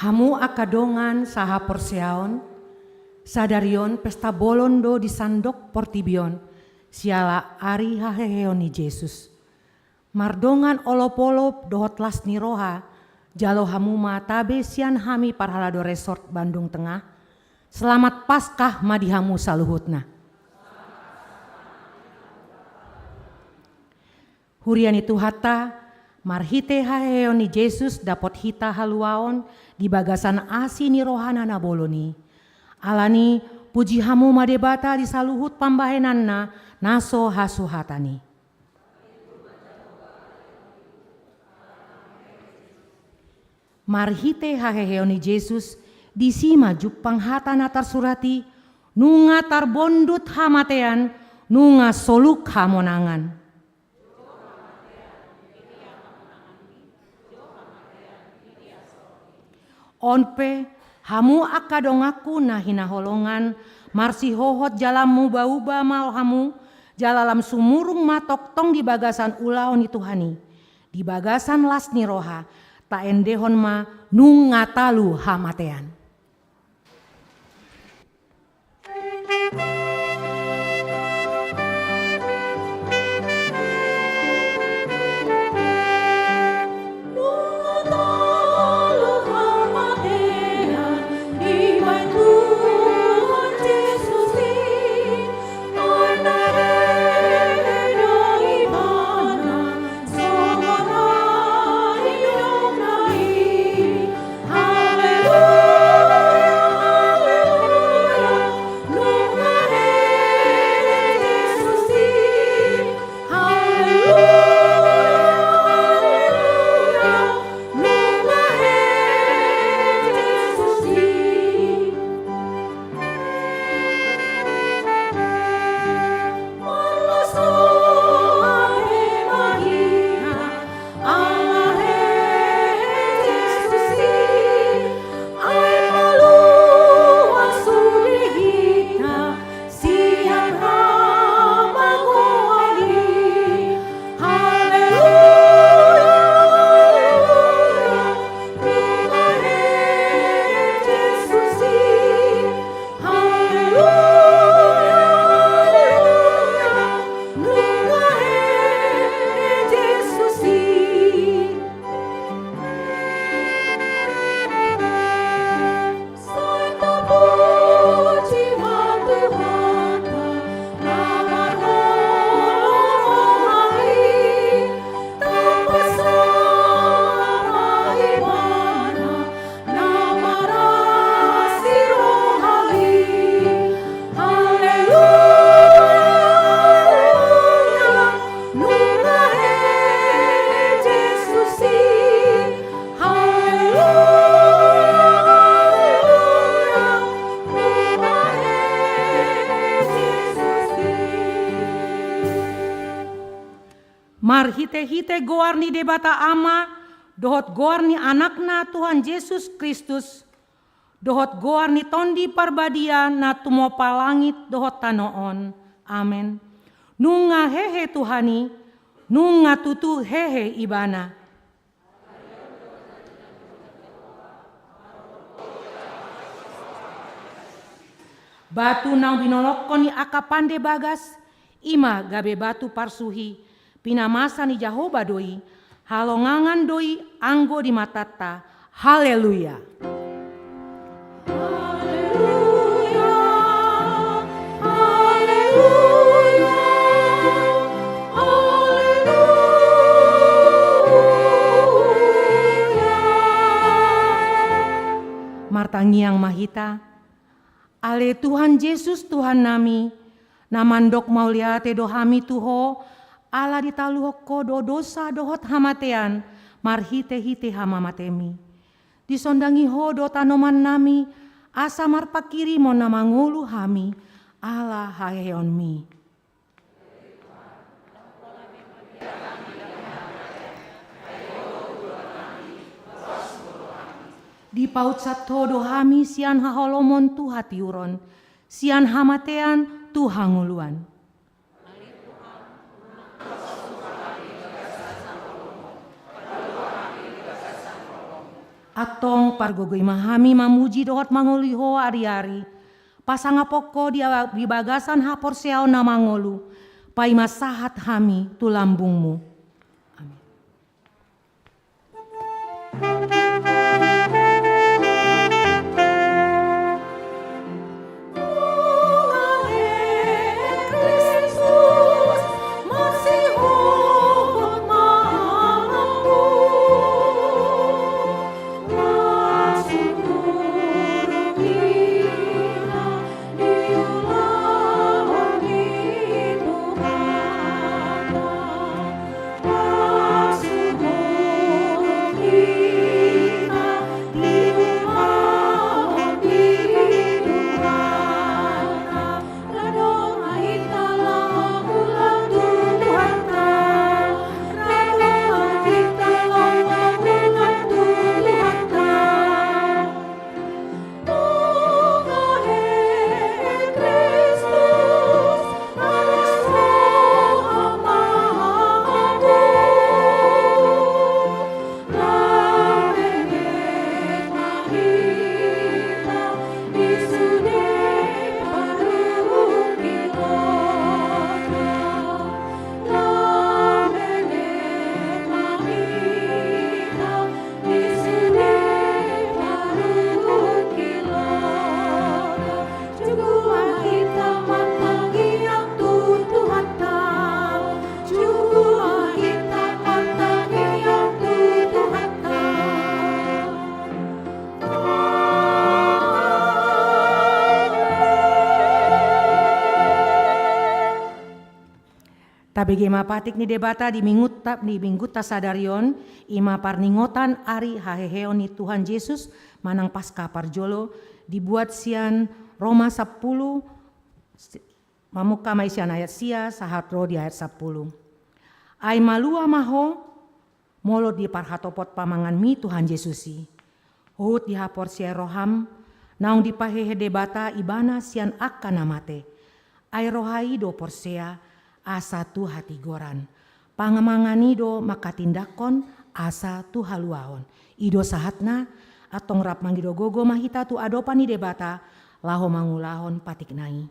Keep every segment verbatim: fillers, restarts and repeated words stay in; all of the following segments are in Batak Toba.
Hamu angka dongan sahaporseaon, sadari on pesta bolon do di sandok portibi on, siala ari haheheon ni Jesus. Mardongan olopolop dohot las ni roha, jalo hamu ma tabe sian hami parhalado resort Bandung Tengah. Selamat Paskah ma di hamu saluhutna. Huria ni Tuhanta, marhite haheheon ni Jesus dapot hita haluaon di bagasan asi ni rohana na bolon i. Alani, puji hamu ma Debata di saluhut pambahenanna na so hasuhatan i. Marhite haheheon ni Jesus, disi ma jumpang hata na tarsurat i, nunga tarbondut hamatean, nunga soluk hamonangan. On pe, hamu angka donganku na hinaholongan, marsihohot jala mubauba ma hamu, jala lam sumurung ma tongtong di bagasan ulaon ni Tuhan i. Di bagasan las ni roha, taendehon ma nunga talu hamatean. Marhitehite goar ni Debata Ama, dohot goar ni Anakna Tuhan Jesus Kristus, dohot goar ni Tondi Parbadia na tumompa langit dohot tano on. Amen. Nunga hehe Tuhan i, nunga tutu hehe Ibana. Batu naung binolongkon ni angka pande bagas, i ma gabe batu parsuhi, pinamasa ni Jahowa do i, halongangan do i anggo di matanta. Haleluya. Haleluya. Haleluya. Haleluya. Martangiang ma hita. Ale Tuhan Jesus, Tuhannami, na mandok mauliate do hami tu Ho, ala ditaluhon Ho do dosa dohot hamatean, marhitehite hamamatemi. Disondangi Ho do tanomannami, asa marpanghirimon na mangolu hami, ala haheheonmi. Dipaunsat Ho do hami sian haholomon tu hatiuron, sian hamatean tu hangoluan. Antong pargogoi ma hami mamuji dohot mangoloi Ho ari-ari, pasangaphon Ho di, di bagasan haporseaon na mangolu, paima sahat hami tu lambungmu. Amin. Tabege ma patik ni Debata di minggunta, di minggunta sadari on, i ma parningotan ari haheheon ni Tuhan Jesus manang Paskah parjolo, dibuat sian Roma sampulu, mamungka ma i sian ayat sia sahat ro di ayat sampulu. Ai malua ma ho, molo diparhatopot pamanganmi Tuhan Jesus i. Huhut dihaporseai roham, naung dipahehe Debata Ibana sian angka na mate. Ai roha i do porsea, asa tu hatigoran. Pamangan i do manghatindanghon, asa tu haluaon. I do sahatna, antong rap mangido gogo ma hita tu adopan ni Debata, laho mangulahon patikna i.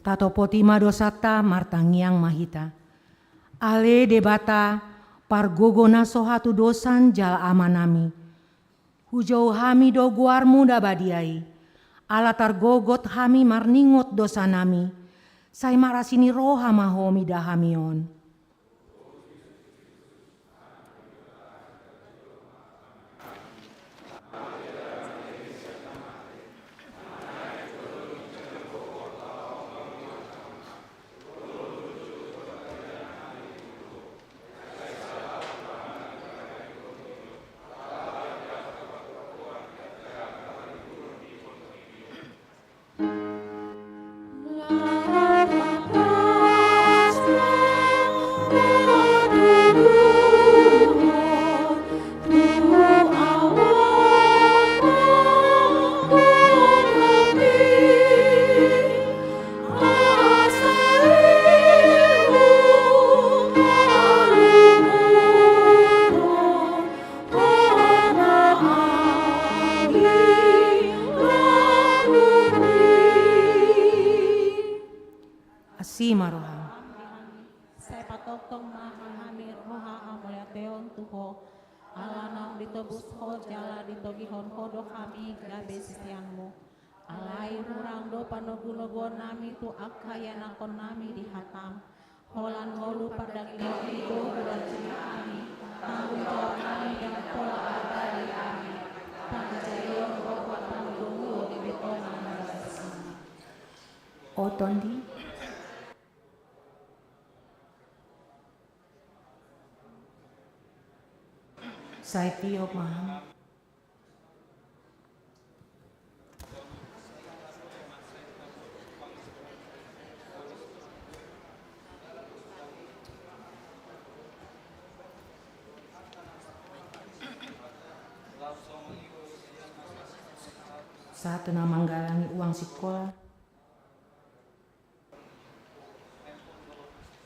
Tatopoti ma dosanta, martangiang ma hita. Ale Debata, pargogo na so hatudosan jala Amanami, hujou hami do goarmu na badia i. Ala targogot hami marningot dosanami, sai marasi ni roha ma Ho mida hami on. Ditobus Ho jala ditogihon Ho do hami gabe siseanMu. Alai hurang do panogunoguonnami tu angka ianakkonnami di hataM. Holan ngolu pardagingon i do hurang jumahami, tanggung jawabnami ndang pola abali hami, pangajarion dohot panogunoguon di tonga na bagas i. O Tondi. Sai tiop ma. Sahat tu na manggalangi uang sikola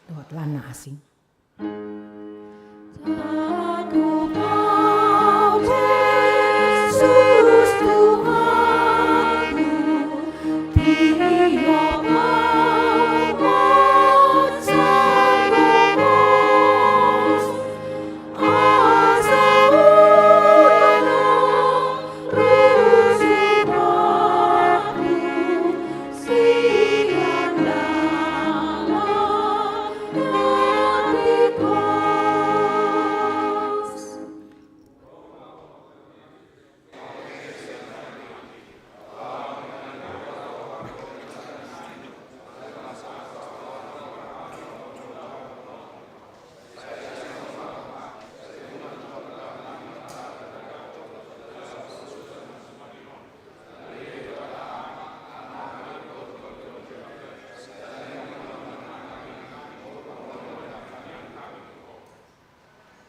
dohot lan na asing.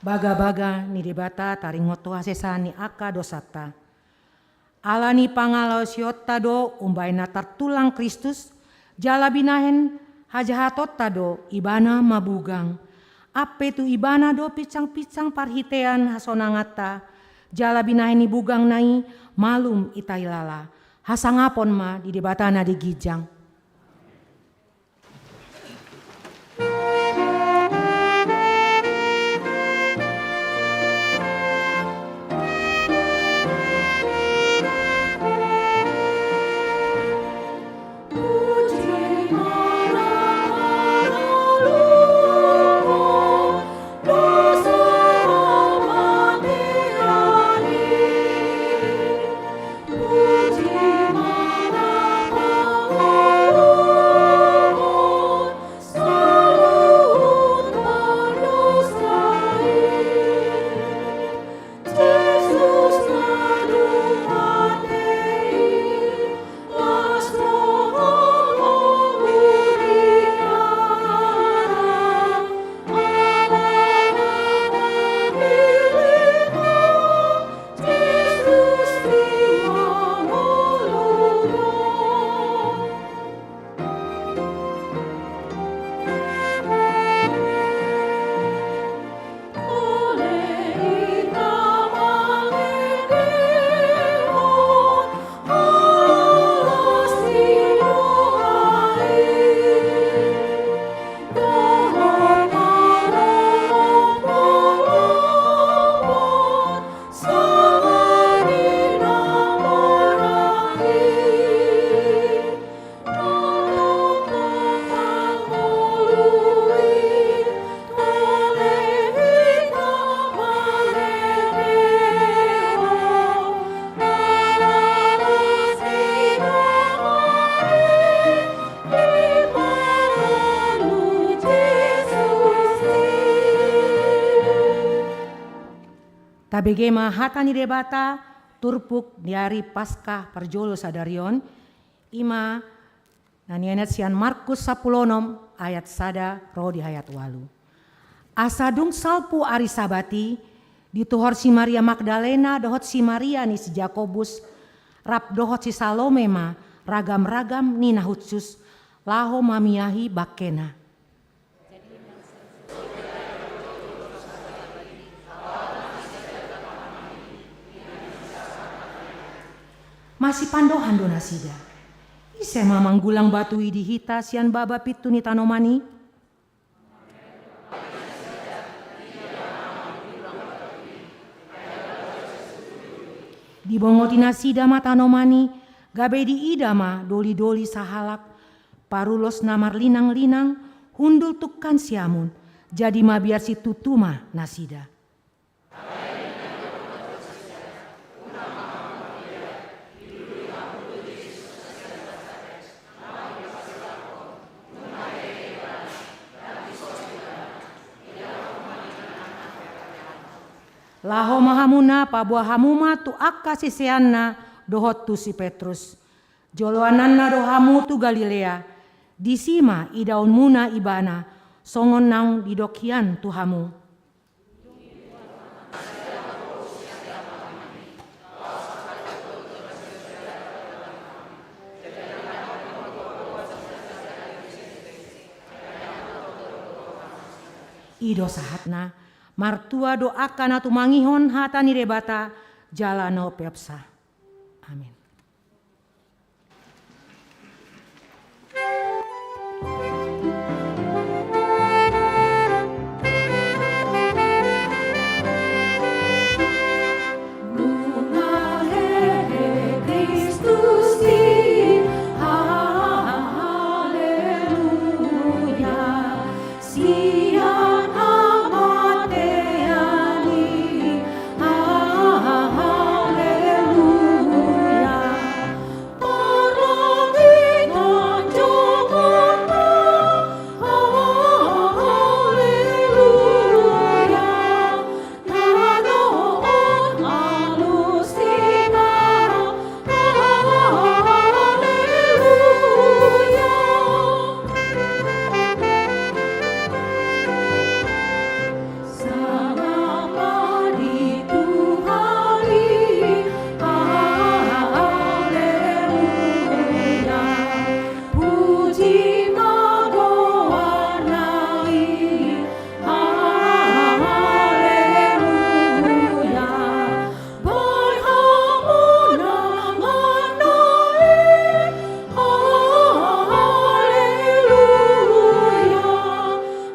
Bagabaga ni Debata taringot tu hasesaan ni angka dosanta. Ala ni pangalaosionta do umbahen na tartulang Kristus, jala binahen hajahatonta do Ibana mabugang. Ampe tu Ibana do pinsangpinsang parhitean hasonanganta, jala binahen ni bugangna i malum hita hilala. Hasangapon ma di Debata na di ginjang. Tabege ma hata ni Debata, turpuk di ari Paskah parjolo sadari on, i ma na niainat sian Markus sampulu onom ayat sada ro di ayat ualu. Asa dung salpu ari Sabat i, dituhor si Maria Magdalena dohot si Maria ni si Jakobus, rap dohot si Salome ma ragamragam ni na hushus, laho mamiahi bangkena. Masipandohan do nasida. Ise ma manggulang batu i di hita sian baba pintu ni tanoman i? Dibongoti nasida ma tanoman i, gabe diida ma doli-doli sahalak, parulos na marlinang-linang, hundul tungkan siamun, jadi mabiar situtu ma nasida. Laho ma hamuna, paboa hamu ma tu angka siseanna dohot tu si Petrus. Joloananna do hamu tu Galilea, disi ma idaonmuna ibana, songon naung didok hian tu hamu. I do sahatna, martua do angka na tumangihon hata ni Debata, jala na umpeopsa. Amin. Sian hamatean i, haleluya. Parlangit anjongonna, haleluya. Tano on alusi ma, haleluya. Sangap ma di Tuhan i, haleluya. Puji ma goarna i, haleluya. Bahen hamonanganna i, haleluya.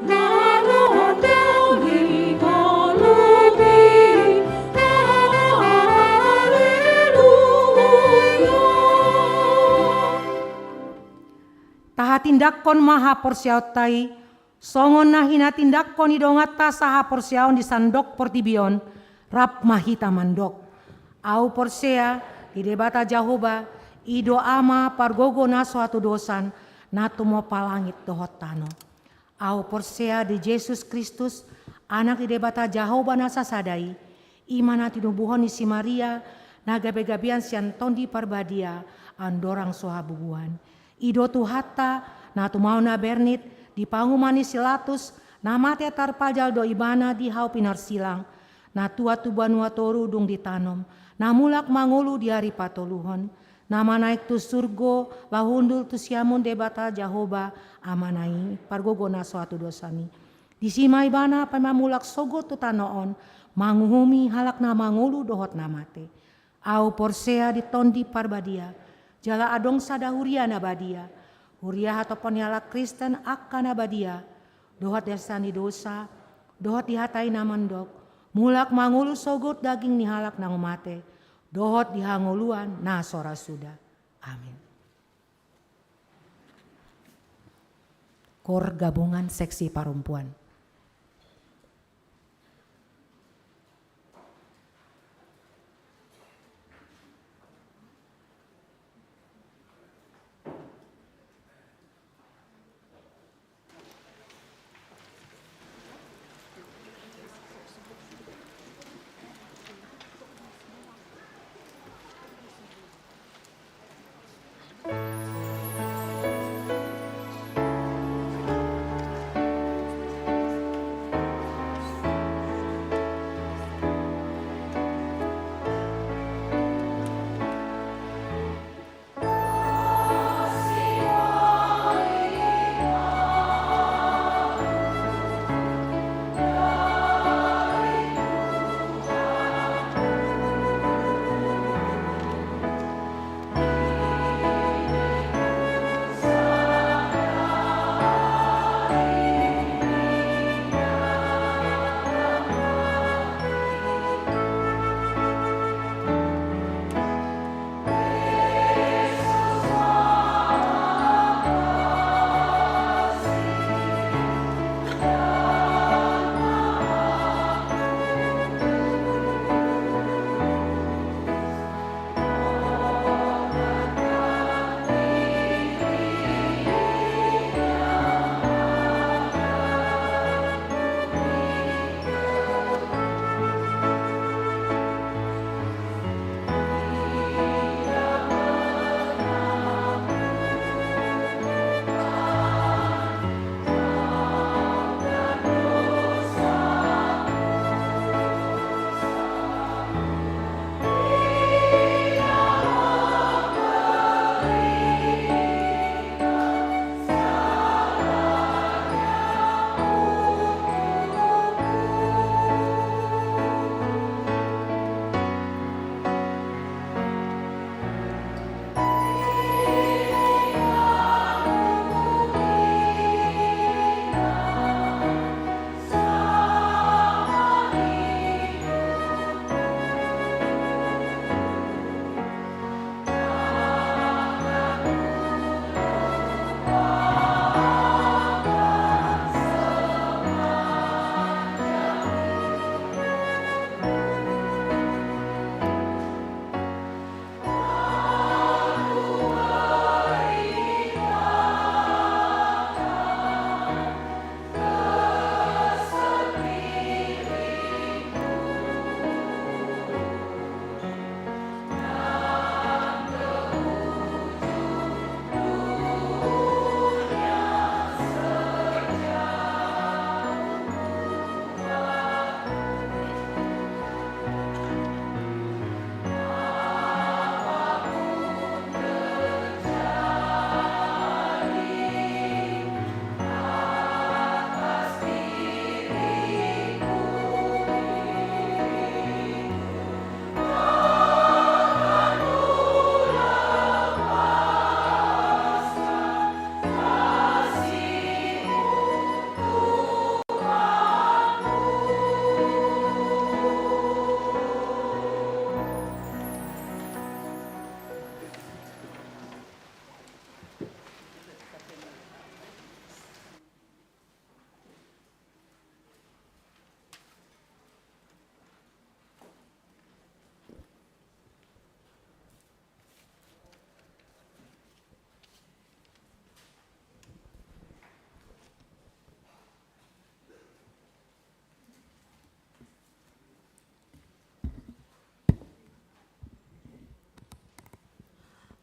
Na rondang di ngolumi, haleluya. Tahatindangkon ma haporseaonta i, songon na hinatindangkon ni donganta sahaporseaon di sandok portibi on, rap ma hita mandok. Ahu porsea di Debata Jahowa, i do Ama pargogo na so hatudosan, na tumompa langit dohot tano. Ahu porsea di Jesus Kristus, Anak ni Debata Jahowa na sasada i, i ma na tinubuhon ni si Maria, na gabe-gabean sian Tondi Parbadia, andorang so habubuhan. I do Tuhanta, na tumaon na bernit, di panguhuman ni si Latus, na mate tarpajal do ibana di hau pinarsilang, na tuat tu banua toru dung ditanom, na mulak mangolu di ari patoluhon, na manaek tu surgo, laho hundul tu siamun Debata Jahowa, Amana i, pargogo na so hatudosan i. Disi ma ibana paima mulak sogot tu tano on, manguhumi halak na mangolu dohot na mate. Ahu porsea di Tondi Parbadia, jala adong sada huria na badia, huria hatompa ni halak Kristen angka na badia, dohot di hasesaan ni dosa, dohot di hata i na mandok, mulak mangolu sogot daging ni halak na mate, dohot di hangoluan na so ra suda. Amin. Kor gabungan seksi parompuan.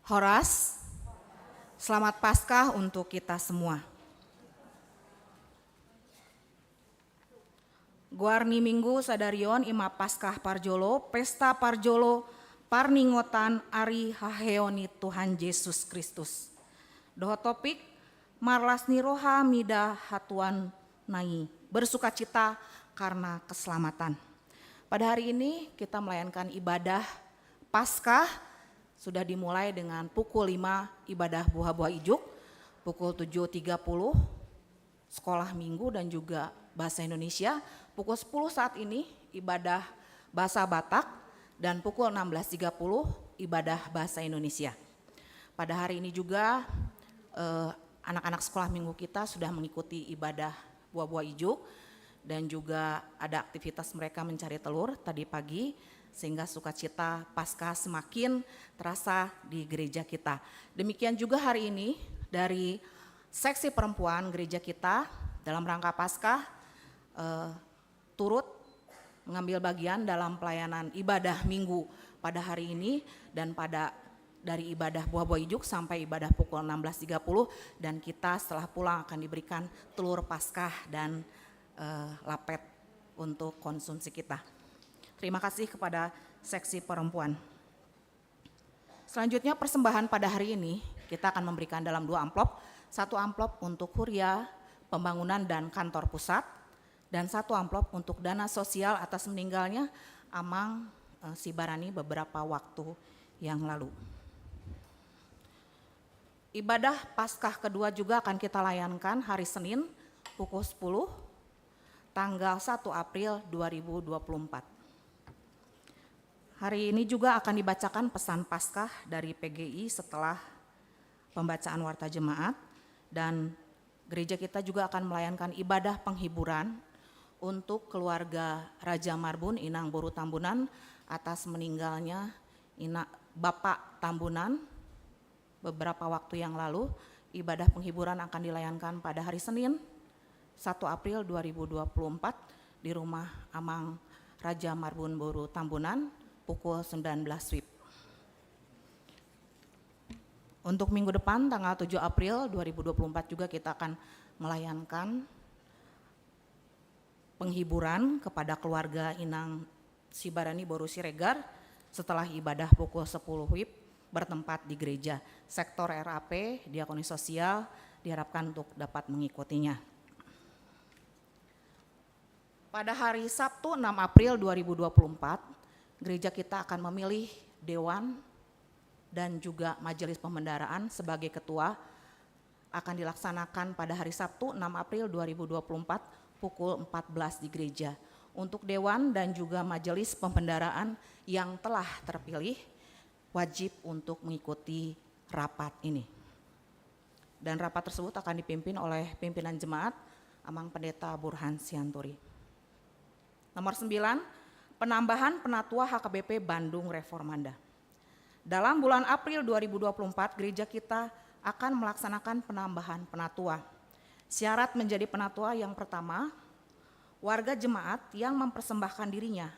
Horas, selamat Paskah untuk kita semua. Goar ni Minggu sadari on i ma Paskah parjolo, pesta parjolo parningotan ari haheheon ni Tuhan Jesus Kristus. Dohot topik, marlas ni roha mida hatuaon na i, bersukacita karena keselamatan. Pada hari ini kita melayankan ibadah Paskah, sudah dimulai dengan pukul lima ibadah buha-buha ijuk, pukul tujuh tiga puluh sekolah minggu dan juga bahasa Indonesia, pukul sepuluh saat ini ibadah bahasa Batak, dan pukul enam belas tiga puluh ibadah bahasa Indonesia. Pada hari ini juga, eh, anak-anak sekolah minggu kita sudah mengikuti ibadah buha-buha ijuk, dan juga ada aktivitas mereka mencari telur tadi pagi, sehingga sukacita Paskah semakin terasa di gereja kita. Demikian juga hari ini dari seksi perempuan gereja kita dalam rangka Paskah, eh, turut mengambil bagian dalam pelayanan ibadah Minggu pada hari ini dan pada dari ibadah buha-buha ijuk sampai ibadah pukul enam belas tiga puluh, dan kita setelah pulang akan diberikan telur Paskah dan, eh, lapet untuk konsumsi kita. Terima kasih kepada seksi perempuan. Selanjutnya, persembahan pada hari ini kita akan memberikan dalam dua amplop. Satu amplop untuk Huria Pembangunan dan Kantor Pusat, dan satu amplop untuk dana sosial atas meninggalnya Amang, eh, Sibarani beberapa waktu yang lalu. Ibadah Paskah kedua juga akan kita layankan hari Senin pukul sepuluh, tanggal satu April dua ribu dua puluh empat. Hari ini juga akan dibacakan pesan Paskah dari P G I setelah pembacaan warta jemaat, dan gereja kita juga akan melayankan ibadah penghiburan untuk keluarga Raja Marbun, Inang Boru Tambunan, atas meninggalnya Ina-, Bapak Tambunan beberapa waktu yang lalu. Ibadah penghiburan akan dilayankan pada hari Senin, satu April dua ribu dua puluh empat, di rumah Amang Raja Marbun Boru Tambunan, pukul sembilan belas wib. Untuk minggu depan, tanggal tujuh April dua ribu dua puluh empat, juga kita akan melayankan penghiburan kepada keluarga Inang Sibarani Boru Siregar setelah ibadah pukul sepuluh wib, bertempat di gereja. Sektor R A P, diakonis sosial, diharapkan untuk dapat mengikutinya. Pada hari Sabtu, enam April dua ribu dua puluh empat, gereja kita akan memilih dewan dan juga majelis pembendaraan sebagai ketua. Akan dilaksanakan pada hari Sabtu, enam April dua ribu dua puluh empat, pukul empat belas di gereja. Untuk dewan dan juga majelis pembendaraan yang telah terpilih wajib untuk mengikuti rapat ini. Dan rapat tersebut akan dipimpin oleh pimpinan jemaat, Amang Pendeta Burhan Sianturi. Nomor sembilan, penambahan penatua H K B P Bandung Reformanda. Dalam bulan April dua ribu dua puluh empat, gereja kita akan melaksanakan penambahan penatua. Syarat menjadi penatua yang pertama, warga jemaat yang mempersembahkan dirinya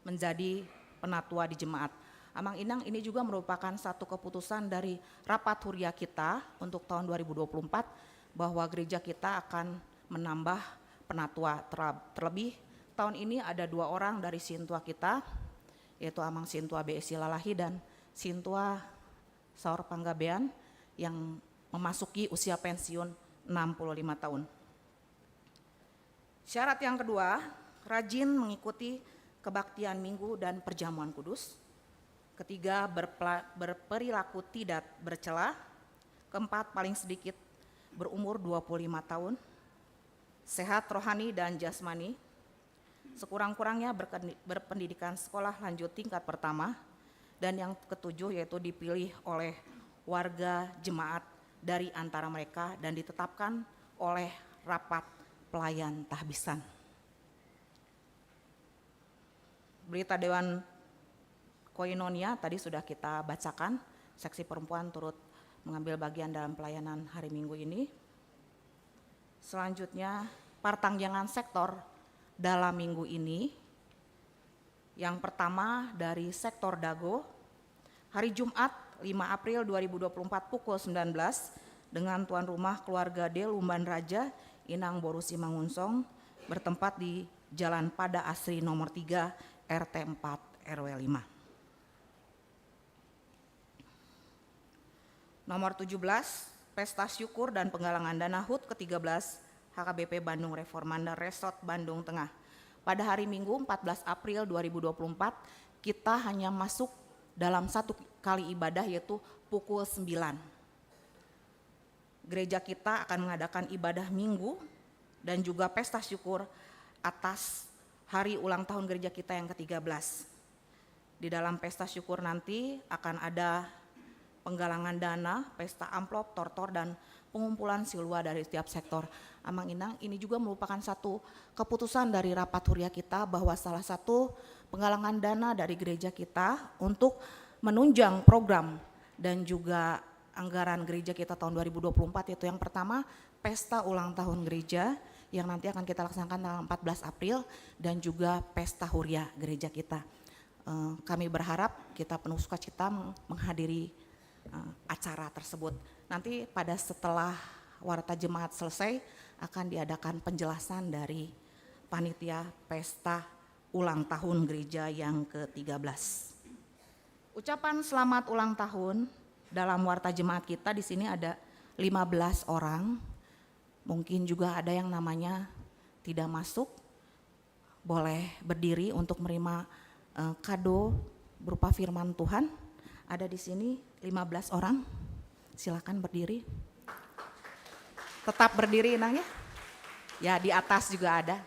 menjadi penatua di jemaat. Amang Inang, ini juga merupakan satu keputusan dari rapat huria kita untuk tahun dua ribu dua puluh empat, bahwa gereja kita akan menambah penatua. Terlebih tahun ini ada dua orang dari sintua kita, yaitu Amang Sintua B S I Lalahi dan Sintua Saur Panggabean, yang memasuki usia pensiun enam puluh lima tahun. Syarat yang kedua, rajin mengikuti kebaktian Minggu dan perjamuan kudus. Ketiga, berpela-, berperilaku tidak bercela. Keempat, paling sedikit berumur dua puluh lima tahun. Sehat rohani dan jasmani. Sekurang-kurangnya berkendi-, berpendidikan sekolah lanjut tingkat pertama. Dan yang ketujuh, yaitu dipilih oleh warga jemaat dari antara mereka dan ditetapkan oleh rapat pelayan tahbisan. Berita Dewan Koinonia tadi sudah kita bacakan, seksi perempuan turut mengambil bagian dalam pelayanan hari Minggu ini. Selanjutnya, partanggiangan sektor dalam minggu ini. Yang pertama dari sektor Dago, hari Jumat, lima April dua ribu dua puluh empat pukul sembilan belas dengan tuan rumah keluarga De Lumban Raja, Inang Boru Simangunsong, bertempat di Jalan Pada Asri nomor tiga, R T empat, R W lima. Nomor tujuh belas, Pesta Syukur dan Penggalangan Dana hut ketiga belas H K B P Bandung Reformanda Resort Bandung Tengah. Pada hari Minggu empat belas April dua ribu dua puluh empat, kita hanya masuk dalam satu kali ibadah, yaitu pukul sembilan. Gereja kita akan mengadakan ibadah Minggu dan juga pesta syukur atas hari ulang tahun gereja kita yang ketiga belas. Di dalam pesta syukur nanti akan ada penggalangan dana, pesta amplop, tortor, dan pengumpulan silua dari setiap sektor. Amang Inang, ini juga merupakan satu keputusan dari rapat huria kita bahwa salah satu penggalangan dana dari gereja kita untuk menunjang program dan juga anggaran gereja kita tahun dua ribu dua puluh empat, yaitu yang pertama, pesta ulang tahun gereja yang nanti akan kita laksanakan tanggal empat belas April, dan juga pesta huria gereja kita. Eh, kami berharap kita penuh sukacita menghadiri, eh, acara tersebut. Nanti pada setelah warta jemaat selesai, akan diadakan penjelasan dari panitia pesta ulang tahun gereja yang ketiga belas. Ucapan selamat ulang tahun dalam warta jemaat kita di sini ada lima belas orang. Mungkin juga ada yang namanya tidak masuk. Boleh berdiri untuk menerima, eh, kado berupa firman Tuhan. Ada di sini lima belas orang. Silakan berdiri. Tetap berdiri, Inang, ya. Ya, di atas juga ada.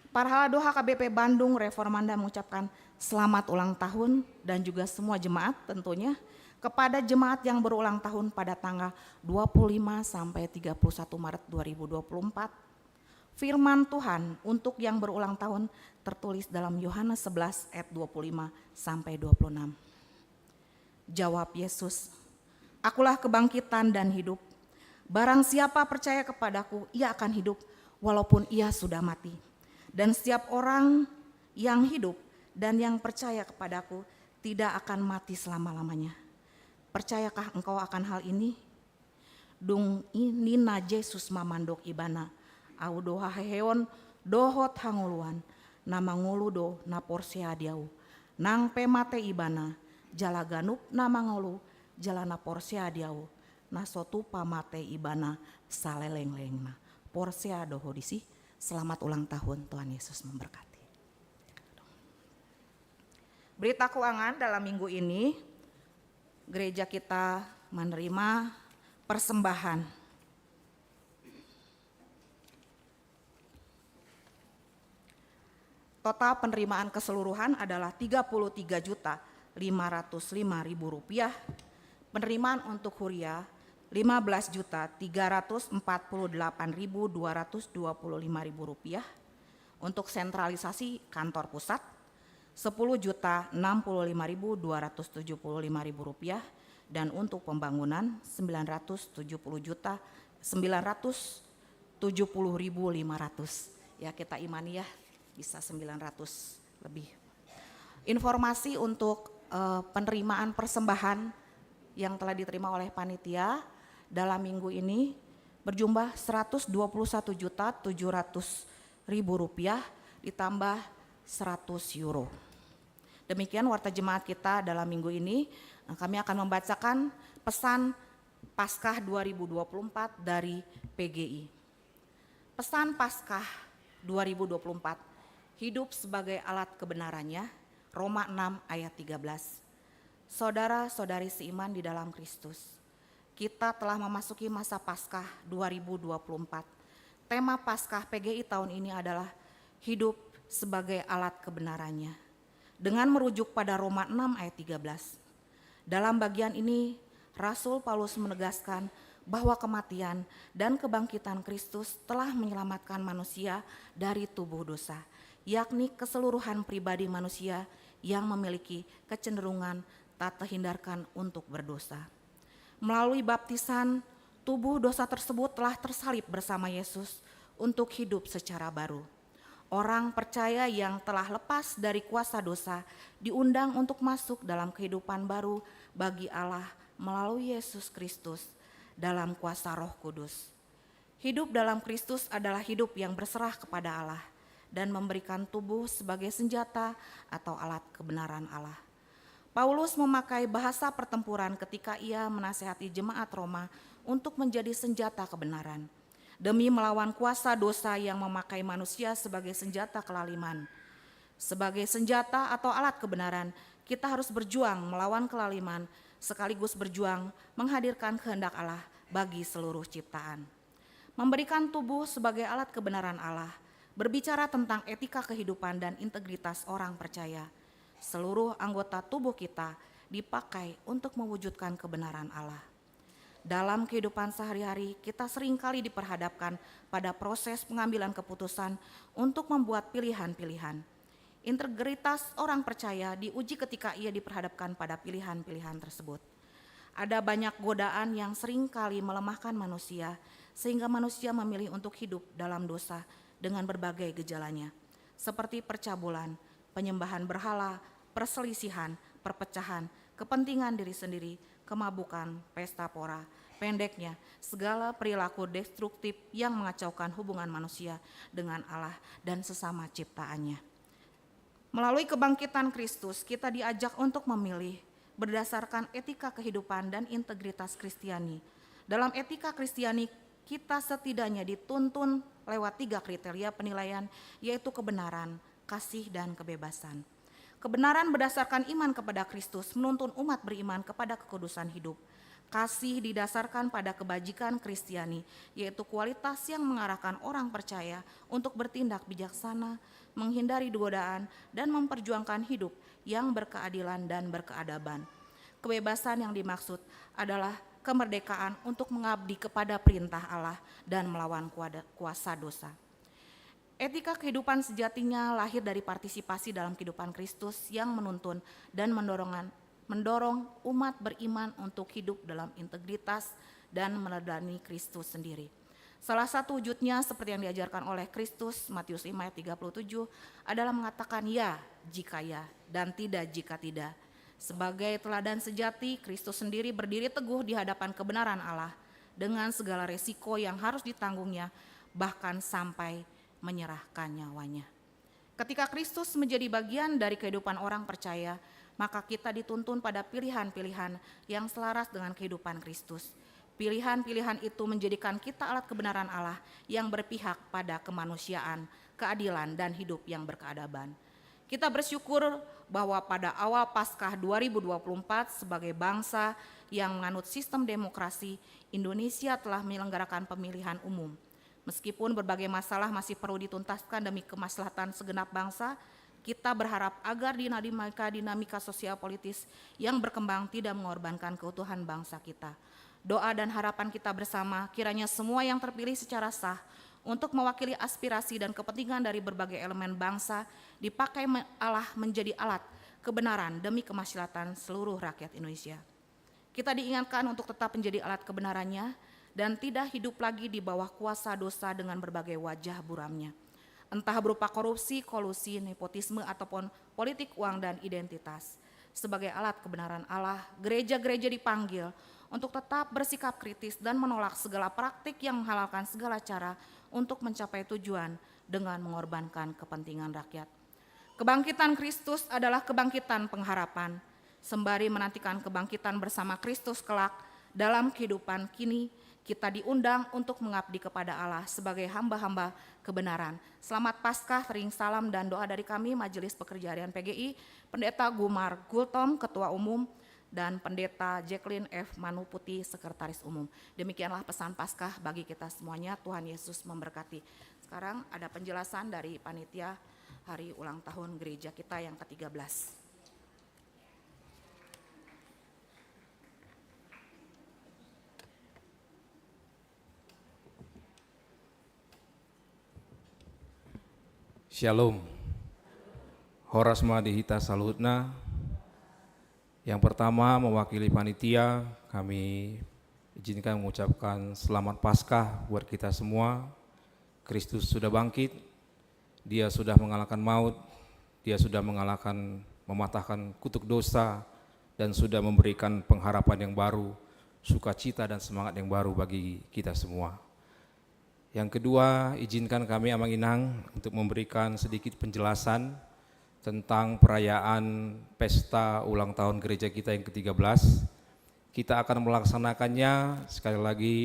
Parhalado H K B P Bandung Reformanda mengucapkan selamat ulang tahun dan juga semua jemaat tentunya kepada jemaat yang berulang tahun pada tanggal dua puluh lima sampai tiga puluh satu Maret dua ribu dua puluh empat. Firman Tuhan untuk yang berulang tahun tertulis dalam Yohanes sebelas ayat dua puluh lima sampai dua puluh enam. Jawab Yesus, "Akulah kebangkitan dan hidup. Barang siapa percaya kepadaku, ia akan hidup walaupun ia sudah mati. Dan setiap orang yang hidup dan yang percaya kepadaku tidak akan mati selama-lamanya." Percayakah engkau akan hal ini? Dung i ninna Jesus ma mandok ibana, "Ahu do haheheon dohot hangoluan, na mangolu do na porsea di Ahu. Nang pe mate ibana, jala ganup na mangolu jala na porsea di Ahu, na so tupa mate ibana saleleng-lelengna." Porsea do ho disi? Selamat ulang tahun, Tuhan Yesus memberkati. Berita keuangan dalam minggu ini, gereja kita menerima persembahan. Total penerimaan keseluruhan adalah tiga puluh tiga juta lima ratus lima ribu rupiah. Penerimaan untuk huria lima belas juta tiga ratus empat puluh delapan ribu dua ratus dua puluh lima ribu rupiah. Untuk sentralisasi kantor pusat, sepuluh juta enam puluh lima ribu dua ratus tujuh puluh lima ribu rupiah, dan untuk pembangunan sembilan ratus tujuh puluh juta sembilan ratus tujuh puluh ribu lima ratus. Ya, kita imani ya, bisa sembilan ratus lebih. Informasi untuk, eh, penerimaan persembahan yang telah diterima oleh panitia dalam minggu ini berjumlah seratus dua puluh satu juta tujuh ratus ribu rupiah ditambah seratus euro. Demikian warta jemaat kita dalam minggu ini. Nah, kami akan membacakan pesan Paskah dua ribu dua puluh empat dari P G I. Pesan Paskah dua ribu dua puluh empat, hidup sebagai alat kebenarannya, Roma enam ayat tiga belas. Saudara-saudari seiman di dalam Kristus, kita telah memasuki masa Paskah dua ribu dua puluh empat. Tema Paskah P G I tahun ini adalah hidup sebagai alat kebenarannya. Dengan merujuk pada Roma enam ayat tiga belas. Dalam bagian ini, Rasul Paulus menegaskan bahwa kematian dan kebangkitan Kristus telah menyelamatkan manusia dari tubuh dosa, yakni keseluruhan pribadi manusia yang memiliki kecenderungan tak terhindarkan untuk berdosa. Melalui baptisan, tubuh dosa tersebut telah tersalib bersama Yesus untuk hidup secara baru. Orang percaya yang telah lepas dari kuasa dosa diundang untuk masuk dalam kehidupan baru bagi Allah melalui Yesus Kristus dalam kuasa Roh Kudus. Hidup dalam Kristus adalah hidup yang berserah kepada Allah dan memberikan tubuh sebagai senjata atau alat kebenaran Allah. Paulus memakai bahasa pertempuran ketika ia menasehati jemaat Roma untuk menjadi senjata kebenaran. Demi melawan kuasa dosa yang memakai manusia sebagai senjata kelaliman. Sebagai senjata atau alat kebenaran, kita harus berjuang melawan kelaliman sekaligus berjuang menghadirkan kehendak Allah bagi seluruh ciptaan. Memberikan tubuh sebagai alat kebenaran Allah, berbicara tentang etika kehidupan dan integritas orang percaya. Seluruh anggota tubuh kita dipakai untuk mewujudkan kebenaran Allah. Dalam kehidupan sehari-hari, kita seringkali diperhadapkan pada proses pengambilan keputusan untuk membuat pilihan-pilihan. Integritas orang percaya diuji ketika ia diperhadapkan pada pilihan-pilihan tersebut. Ada banyak godaan yang seringkali melemahkan manusia, sehingga manusia memilih untuk hidup dalam dosa dengan berbagai gejalanya, seperti percabulan, penyembahan berhala, perselisihan, perpecahan, kepentingan diri sendiri, kemabukan, pesta pora. Pendeknya, segala perilaku destruktif yang mengacaukan hubungan manusia dengan Allah dan sesama ciptaannya. Melalui kebangkitan Kristus, kita diajak untuk memilih berdasarkan etika kehidupan dan integritas Kristiani. Dalam etika Kristiani, kita setidaknya dituntun lewat tiga kriteria penilaian, yaitu kebenaran, kasih, dan kebebasan. Kebenaran berdasarkan iman kepada Kristus menuntun umat beriman kepada kekudusan hidup. Kasih didasarkan pada kebajikan Kristiani, yaitu kualitas yang mengarahkan orang percaya untuk bertindak bijaksana, menghindari godaan, dan memperjuangkan hidup yang berkeadilan dan berkeadaban. Kebebasan yang dimaksud adalah kemerdekaan untuk mengabdi kepada perintah Allah dan melawan kuada-, kuasa dosa. Etika kehidupan sejatinya lahir dari partisipasi dalam kehidupan Kristus yang menuntun dan mendorong, mendorong umat beriman untuk hidup dalam integritas dan meneladani Kristus sendiri. Salah satu wujudnya seperti yang diajarkan oleh Kristus, Matius lima ayat tiga puluh tujuh, adalah mengatakan ya jika ya dan tidak jika tidak. Sebagai teladan sejati, Kristus sendiri berdiri teguh di hadapan kebenaran Allah dengan segala resiko yang harus ditanggungnya, bahkan sampai menyerahkan nyawanya. Ketika Kristus menjadi bagian dari kehidupan orang percaya, maka kita dituntun pada pilihan-pilihan yang selaras dengan kehidupan Kristus. Pilihan-pilihan itu menjadikan kita alat kebenaran Allah yang berpihak pada kemanusiaan, keadilan, dan hidup yang berkeadaban. Kita bersyukur bahwa pada awal Paskah dua ribu dua puluh empat, sebagai bangsa yang menganut sistem demokrasi, Indonesia telah menyelenggarakan pemilihan umum. Meskipun berbagai masalah masih perlu dituntaskan demi kemaslahatan segenap bangsa, kita berharap agar dinamika-dinamika sosial politis yang berkembang tidak mengorbankan keutuhan bangsa kita. Doa dan harapan kita bersama, kiranya semua yang terpilih secara sah untuk mewakili aspirasi dan kepentingan dari berbagai elemen bangsa dipakai me-, Allah menjadi alat kebenaran demi kemaslahatan seluruh rakyat Indonesia. Kita diingatkan untuk tetap menjadi alat kebenarannya dan tidak hidup lagi di bawah kuasa dosa dengan berbagai wajah buramnya. Entah berupa korupsi, kolusi, nepotisme, ataupun politik uang dan identitas. Sebagai alat kebenaran Allah, gereja-gereja dipanggil untuk tetap bersikap kritis dan menolak segala praktik yang menghalalkan segala cara untuk mencapai tujuan dengan mengorbankan kepentingan rakyat. Kebangkitan Kristus adalah kebangkitan pengharapan. Sembari menantikan kebangkitan bersama Kristus kelak dalam kehidupan kini, kita diundang untuk mengabdi kepada Allah sebagai hamba-hamba kebenaran. Selamat Paskah, ring salam dan doa dari kami, Majelis Pekerja Harian P G I, Pendeta Gumar Gultom, Ketua Umum, dan Pendeta Jacqueline F Manuputi, Sekretaris Umum. Demikianlah pesan Paskah bagi kita semuanya. Tuhan Yesus memberkati. Sekarang ada penjelasan dari panitia hari ulang tahun gereja kita yang ketiga belas. Shalom. Horas ma di hita saluhutna. Yang pertama, mewakili panitia, kami izinkan mengucapkan Selamat Paskah buat kita semua. Kristus sudah bangkit, Dia sudah mengalahkan maut, dia sudah mengalahkan, mematahkan kutuk dosa, dan sudah memberikan pengharapan yang baru, sukacita dan semangat yang baru bagi kita semua. Yang kedua, izinkan kami, Amang Inang, untuk memberikan sedikit penjelasan tentang perayaan pesta ulang tahun gereja kita yang ketiga belas. Kita akan melaksanakannya sekali lagi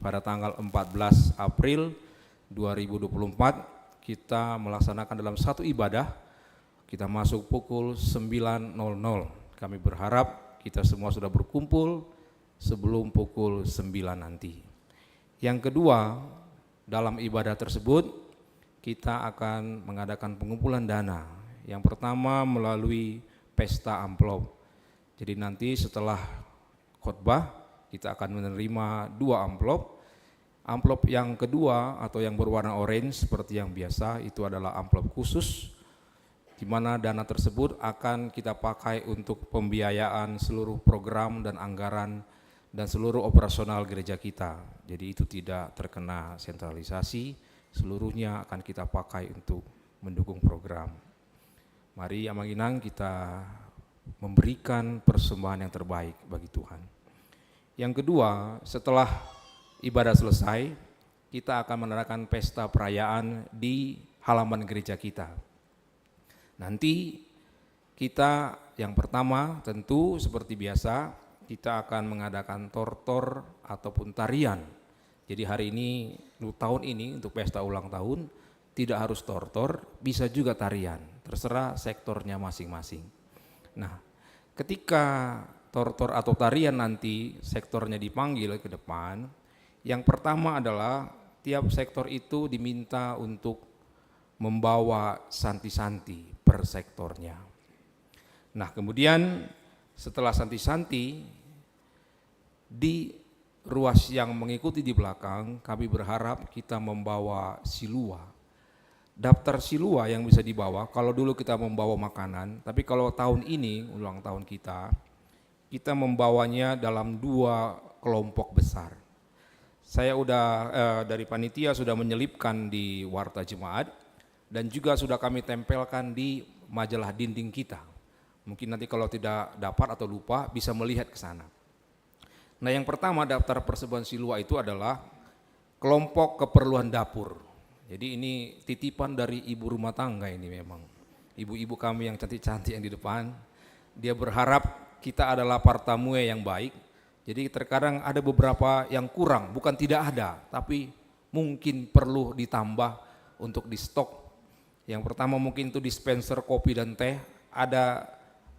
pada tanggal empat belas April dua ribu dua puluh empat. Kita melaksanakan dalam satu ibadah. Kita masuk pukul sembilan nol nol. Kami berharap kita semua sudah berkumpul sebelum pukul sembilan nanti. Yang kedua, dalam ibadah tersebut kita akan mengadakan pengumpulan dana. Yang pertama melalui pesta amplop. Jadi nanti setelah khotbah kita akan menerima dua amplop. Amplop yang kedua atau yang berwarna orange seperti yang biasa itu adalah amplop khusus, di mana dana tersebut akan kita pakai untuk pembiayaan seluruh program dan anggaran dan seluruh operasional gereja kita. Jadi itu tidak terkena sentralisasi, seluruhnya akan kita pakai untuk mendukung program. Mari, Amang Inang, kita memberikan persembahan yang terbaik bagi Tuhan. Yang kedua, setelah ibadah selesai, kita akan mengadakan pesta perayaan di halaman gereja kita. Nanti kita, yang pertama, tentu seperti biasa, kita akan mengadakan tortor ataupun tarian. Jadi hari ini, tahun ini, untuk pesta ulang tahun, tidak harus tortor, bisa juga tarian, terserah sektornya masing-masing. Nah, ketika tortor atau tarian nanti sektornya dipanggil ke depan, yang pertama adalah tiap sektor itu diminta untuk membawa santi-santi per sektornya. Nah, kemudian setelah santi-santi, di ruas yang mengikuti di belakang, kami berharap kita membawa silua. Daftar silua yang bisa dibawa, kalau dulu kita membawa makanan, tapi kalau tahun ini, ulang tahun kita, kita membawanya dalam dua kelompok besar. Saya udah, eh, dari panitia sudah menyelipkan di warta jemaat, dan juga sudah kami tempelkan di majalah dinding kita. Mungkin nanti kalau tidak dapat atau lupa, bisa melihat ke sana. Nah, yang pertama, daftar persembahan silua itu adalah kelompok keperluan dapur. Jadi ini titipan dari ibu rumah tangga ini memang. Ibu-ibu kami yang cantik-cantik yang di depan, dia berharap kita adalah partamuê yang baik. Jadi terkadang ada beberapa yang kurang, bukan tidak ada, tapi mungkin perlu ditambah untuk di stok. Yang pertama mungkin itu dispenser kopi dan teh, ada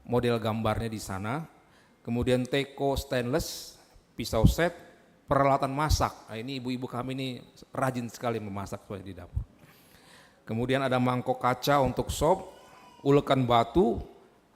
model gambarnya di sana. Kemudian teko stainless, pisau set, peralatan masak. Nah, ini ibu-ibu kami ini rajin sekali memasak soalnya di dapur. Kemudian ada mangkok kaca untuk sop, ulekan batu,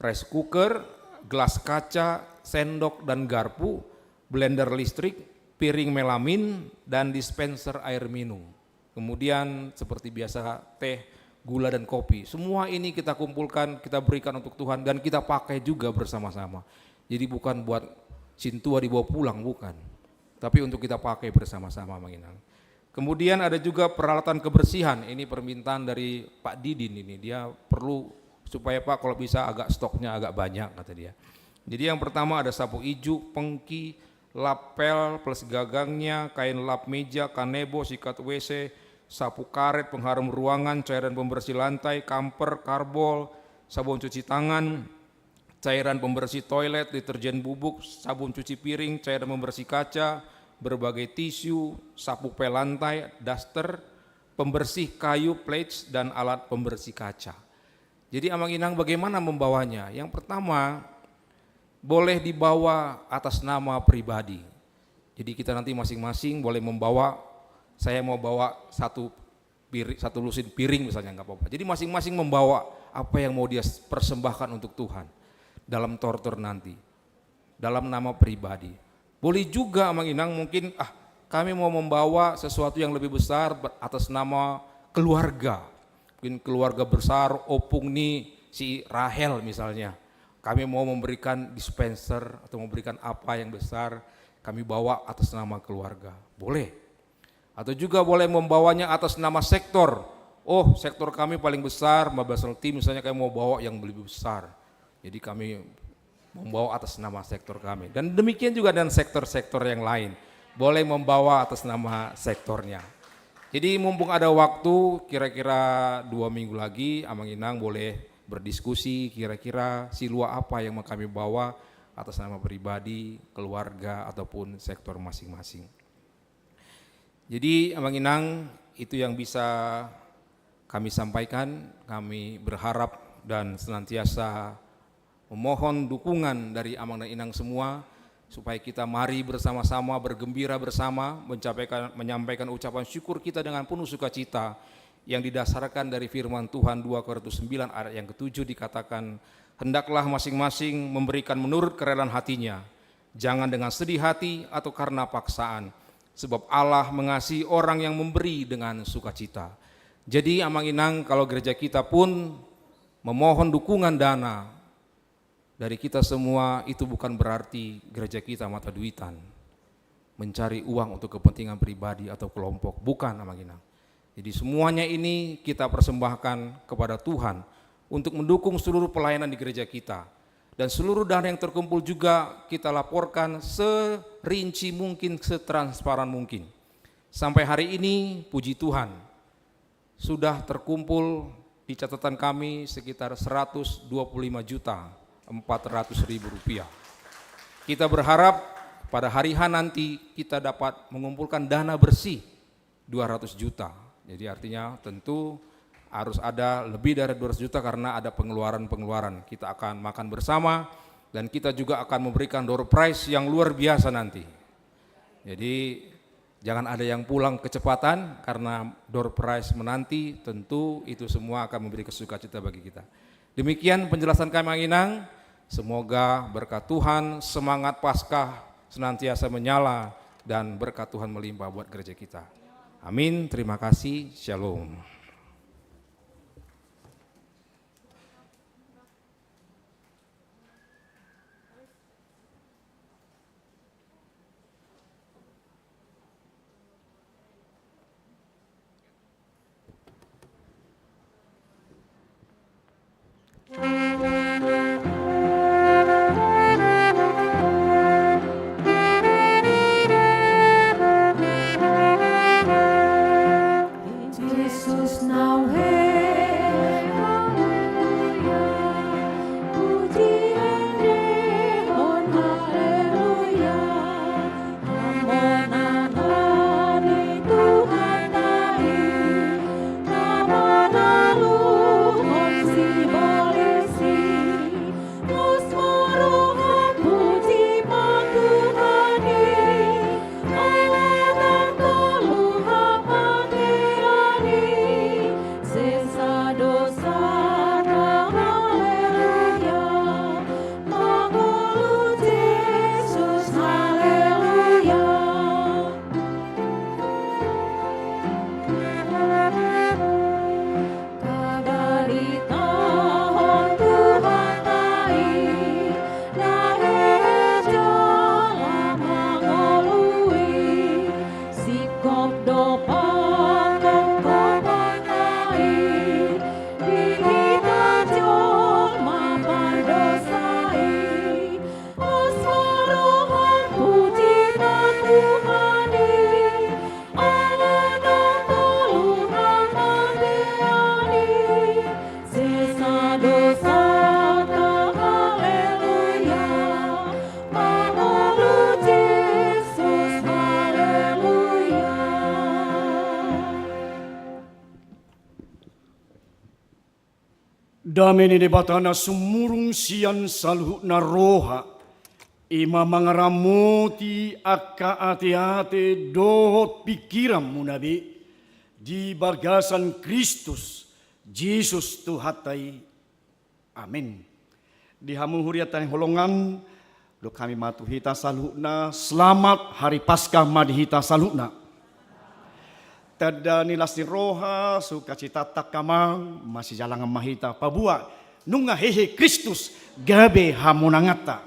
rice cooker, gelas kaca, sendok dan garpu, blender listrik, piring melamin, dan dispenser air minum. Kemudian seperti biasa teh, gula dan kopi. Semua ini kita kumpulkan, kita berikan untuk Tuhan dan kita pakai juga bersama-sama. Jadi bukan buat sintua dibawa pulang, bukan. Tapi untuk kita pakai bersama-sama, Amang Inang. Kemudian ada juga peralatan kebersihan. Ini permintaan dari Pak Didin ini. Dia perlu supaya, Pak, kalau bisa agak stoknya agak banyak, kata dia. Jadi yang pertama ada sapu ijuk, pengki, lap pel plus gagangnya, kain lap meja, kanebo, sikat W C, sapu karet, pengharum ruangan, cairan pembersih lantai, kamper, karbol, sabun cuci tangan, cairan pembersih toilet, deterjen bubuk, sabun cuci piring, cairan pembersih kaca, berbagai tisu, sapu pel lantai, daster, pembersih kayu, plates, dan alat pembersih kaca. Jadi Amang Inang bagaimana membawanya? Yang pertama, boleh dibawa atas nama pribadi. Jadi kita nanti masing-masing boleh membawa, saya mau bawa satu piri-, satu lusin piring misalnya, nggak apa-apa. Jadi masing-masing membawa apa yang mau dia persembahkan untuk Tuhan dalam tortor nanti, dalam nama pribadi. Boleh juga, Amang Inang, mungkin, ah, kami mau membawa sesuatu yang lebih besar ber-, atas nama keluarga. Mungkin keluarga besar, opung ni si Rahel misalnya. Kami mau memberikan dispenser atau memberikan apa yang besar, kami bawa atas nama keluarga. Boleh. Atau juga boleh membawanya atas nama sektor. oh, sektor kami paling besar, Mabasel Team misalnya, kami mau bawa yang lebih besar. Jadi kami membawa atas nama sektor kami. Dan demikian juga dengan sektor-sektor yang lain. Boleh membawa atas nama sektornya. Jadi mumpung ada waktu, kira-kira dua minggu lagi, Amang Inang boleh berdiskusi kira-kira silua apa yang mau kami bawa atas nama pribadi, keluarga, ataupun sektor masing-masing. Jadi, Amang Inang, itu yang bisa kami sampaikan. Kami berharap dan senantiasa memohon dukungan dari Amang dan Inang semua, supaya kita mari bersama-sama bergembira bersama, mencampaikan, menyampaikan ucapan syukur kita dengan penuh sukacita yang didasarkan dari firman Tuhan dua Korintus sembilan ayat yang ketujuh dikatakan, "Hendaklah masing-masing memberikan menurut kerelaan hatinya, jangan dengan sedih hati atau karena paksaan, sebab Allah mengasihi orang yang memberi dengan sukacita." Jadi, Amang Inang, kalau gereja kita pun memohon dukungan dana dari kita semua, itu bukan berarti gereja kita mata duitan, mencari uang untuk kepentingan pribadi atau kelompok. Bukan, Amang Inang. Jadi, semuanya ini kita persembahkan kepada Tuhan untuk mendukung seluruh pelayanan di gereja kita. Dan seluruh dana yang terkumpul juga kita laporkan serinci mungkin, setransparan mungkin. Sampai hari ini, puji Tuhan, sudah terkumpul di catatan kami sekitar seratus dua puluh lima juta empat ratus ribu rupiah. Kita berharap pada hari H nanti kita dapat mengumpulkan dana bersih dua ratus juta. Jadi artinya tentu harus ada lebih dari dua ratus juta karena ada pengeluaran-pengeluaran. Kita akan makan bersama dan kita juga akan memberikan door prize yang luar biasa nanti. Jadi jangan ada yang pulang kecepatan karena door prize menanti, tentu itu semua akan memberi sukacita bagi kita. Demikian penjelasan kami, Amang Inang. Semoga berkat Tuhan, semangat Paskah senantiasa menyala dan berkat Tuhan melimpah buat gereja kita. Amin. Terima kasih. Shalom. Jesus now, hey, haleluya, pujian dihon, haleluya. Hamonangan ni Tuhanta i, na manaluhon sibolis i. Pos ma roham puji ma Tuhan i, ala ndang tolu hapangean i. Sesa dosanta, haleluya. Mangolu Jesus, haleluya. Tabaritahon Tuhanta i, na hehe jala mangolu i. Singkop do pangkophopanta i, di hita jolma pardosa i. Pos ma roham puji ma Tuhan i, ala ndang tolu hapangean i. Sesa dosanta, haleluya. Mangolu Jesus, haleluya. Dame ni Debata na sumurung sian saluhutna roha, i ma mangaramoti angka ateate dohot pingkiranmuna be di bagasan Kristus Jesus Tuhanta i. Amin. Di hamu hurianta na hinaholongan, dok hami ma tu hita saluhutna, selamat Hari Paskah ma di hita saluhutna. Tanda ni las ni roha, sukacitanta angka amang, masijalangan ma hita paboa nunga hehe Kristus gabe hamonanganta.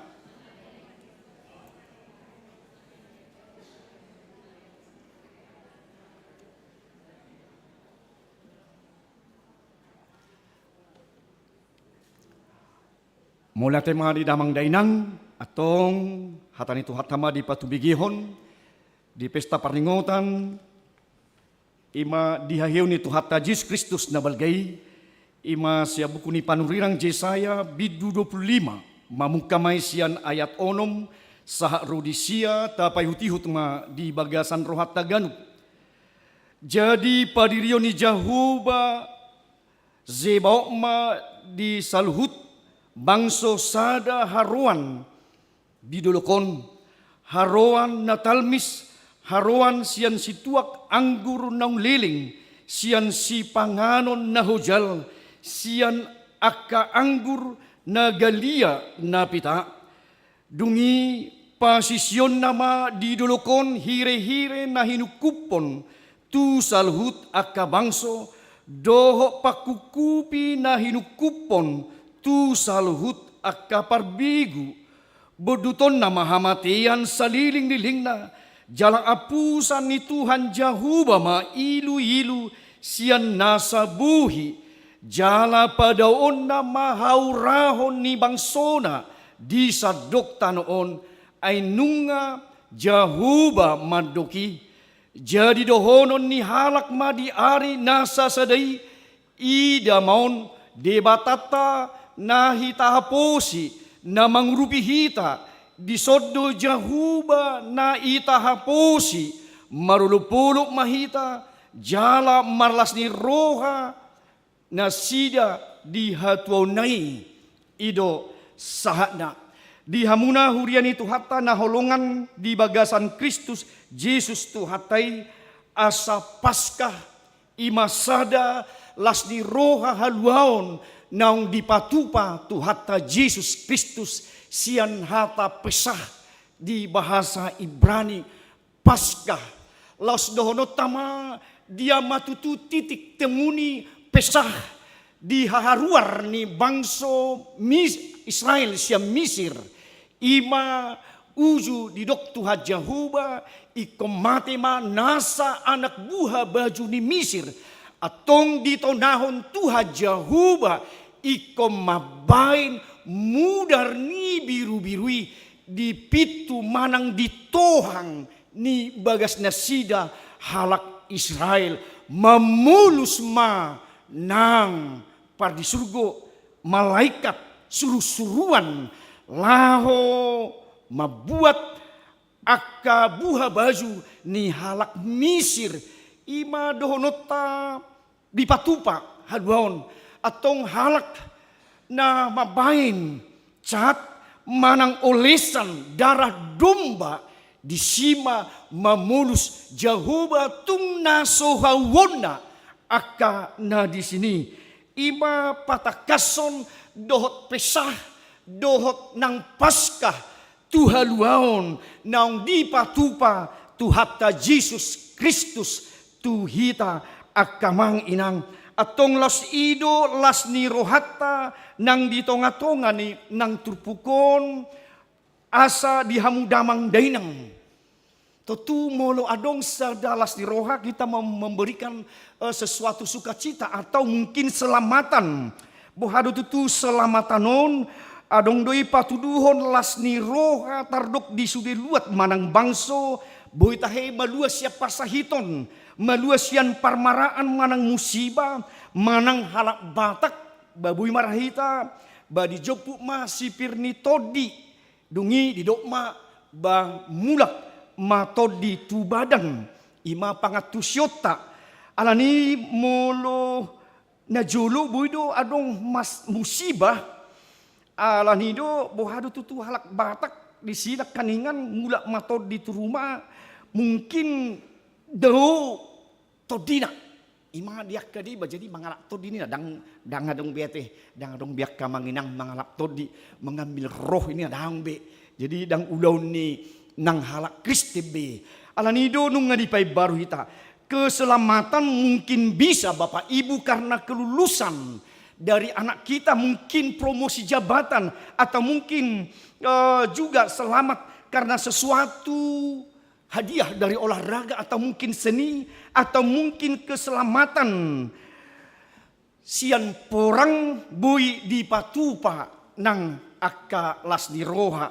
Mauliate ma di damang dainang, antong hata ni Tuhanta ma dipatumegehon di pesta parningotan, i ma di haheheon ni Tuhanta Jesus Kristus na balga i, i ma sian buku ni panurirang Jesaya bindu dua pulu lima, mamungka ma i sian ayat onom, sahat ro di sia tapaihutihut ma di bagasan rohanta ganup. Jadi padirion ni Jahowa Zebaot ma di saluhut bangso sada haroan di dolok on, haroan na talmis, haroan sian situak anggur naung leleng, sian sipanganon na hojal, sian angka anggur na galia na peta. Dung i pasisionna ma di dolok on hirehire na hinungkuphon tu saluhut angka bangso, dohot pangkungkupi na hinungkuphon tu saluhut angka parbegu. Bondutonna ma hamatean salelenglelengna, jala apusan ni Tuhan Jahowa ma iluilu sian nasa bohi, jala padaoonna ma haurahon ni bangsona di sandok tano on, ai nunga Jahowa mandok i. Jadi dohonon ni halak ma di ari na sasada i, ida ma on Debatanta na hita haposi, na mangurupi hita, dison do Jahowa na hita haposi, marolopolop ma hita, jala marlas ni roha nasida di hatuaonna i. I do sahatna. Di hamuna huria ni Tuhanta na holongan di bagasan Kristus Jesus Tuhanta i, asa Paskah i ma sada las ni roha haluaon naung dipatupa Tuhanta Jesus Kristus sian hata Pesah di bahasa Ibrani, Paskah. Laos dohononta ma dia ma tutu titik temu ni Pesah di haharuar ni bangso Mis-, Israel sian Misir. I ma uju didok Tuhan Jahowa, ingkon mate ma nasa anak buha baju ni Misir. Antong ditonahon Tuhan Jahowa, ingkon mambaen mudar ni birubiru i di pintu manang di tohang ni bagas nasida halak Israel. Mamolus ma nang pardisurgo, malaikat surusuruan laho mambuat angka buha baju ni halak Misir. I ma dohononta dipatupa haluaon, antong halak na mambaen cat manang olesan darah domba, disi ma mamolus Jahowa tung na so hauonna angka na disi i. I ma patangkashon dohot Pesah, dohot nang Paskah, tu haluaon naung dipatupa Tuhanta Jesus Kristus tu hita angka amang inang. Antong laos i do las ni rohanta nang di tongatonga ni nang turpuk on, asa di hamu damang dainang. Tontu molo adong sada las ni roha, kita mem-, memberikan, eh, sesuatu sukacita atau mungkin selamatan. Boha do tutu selamatan on? Adong do i patuduhon las ni roha tardok di sude luat manang bangso, boi tahe malua sian parsahiton, malua sian parmaraan manang musiba, manang halak Batak, ba boi ma ra hita, ba dijomput ma sipir ni tondi. Dung i didok ma, ba mulak ma tondi tu badan, i ma pangantusionta. Alani molo najolo boi do adong mas-, musiba, alani do boha do tutu halak Batak disi nangkiningan mulak ma tondi tu ruma, mungkin dao tondina. I ma di angka dia ba jadi mangalap tondi ninna, ndang, ndang adong be ate, ndang adong be angka amang inang mangalap tondi, mengambil roh i ninna, ndang be. Jadi ndang ulaon ni nang halak Kristen be. Alani do nunga dipaimbaru hita. Keselamatan mungkin bisa Bapak Ibu karena kelulusan dari anak kita, mungkin promosi jabatan, atau mungkin, eh, juga selamat karena sesuatu hadiah dari olahraga atau mungkin seni atau mungkin keselamatan sian porang boi dipatupa nang angka las ni roha.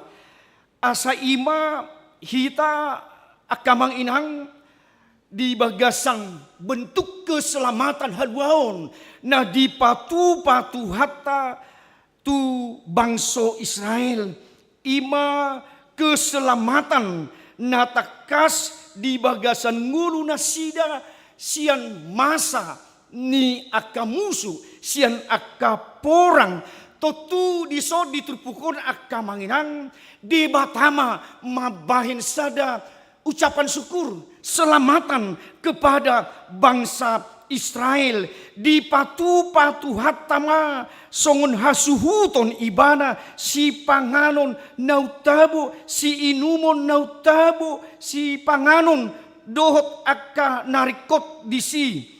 Asa i ma hita angka amang inang di bagasan bentuk keselamatan haluaon na dipatupa Tuhanta tu bangso Israel, i ma keselamatan na tangkas di bagasan ngolu nasida sian masa ni angka musu, sian angka porang. Tontu dison di turpuk on angka amang inang, Debata ma mambahen sada ucapan syukur, selamatan kepada bangsa Israel. Dipatupa Tuhanta ma songon hasuhuton ibana sipanganon na untabo, siinumon na untabo, sipanganon dohot angka na ringkot disi.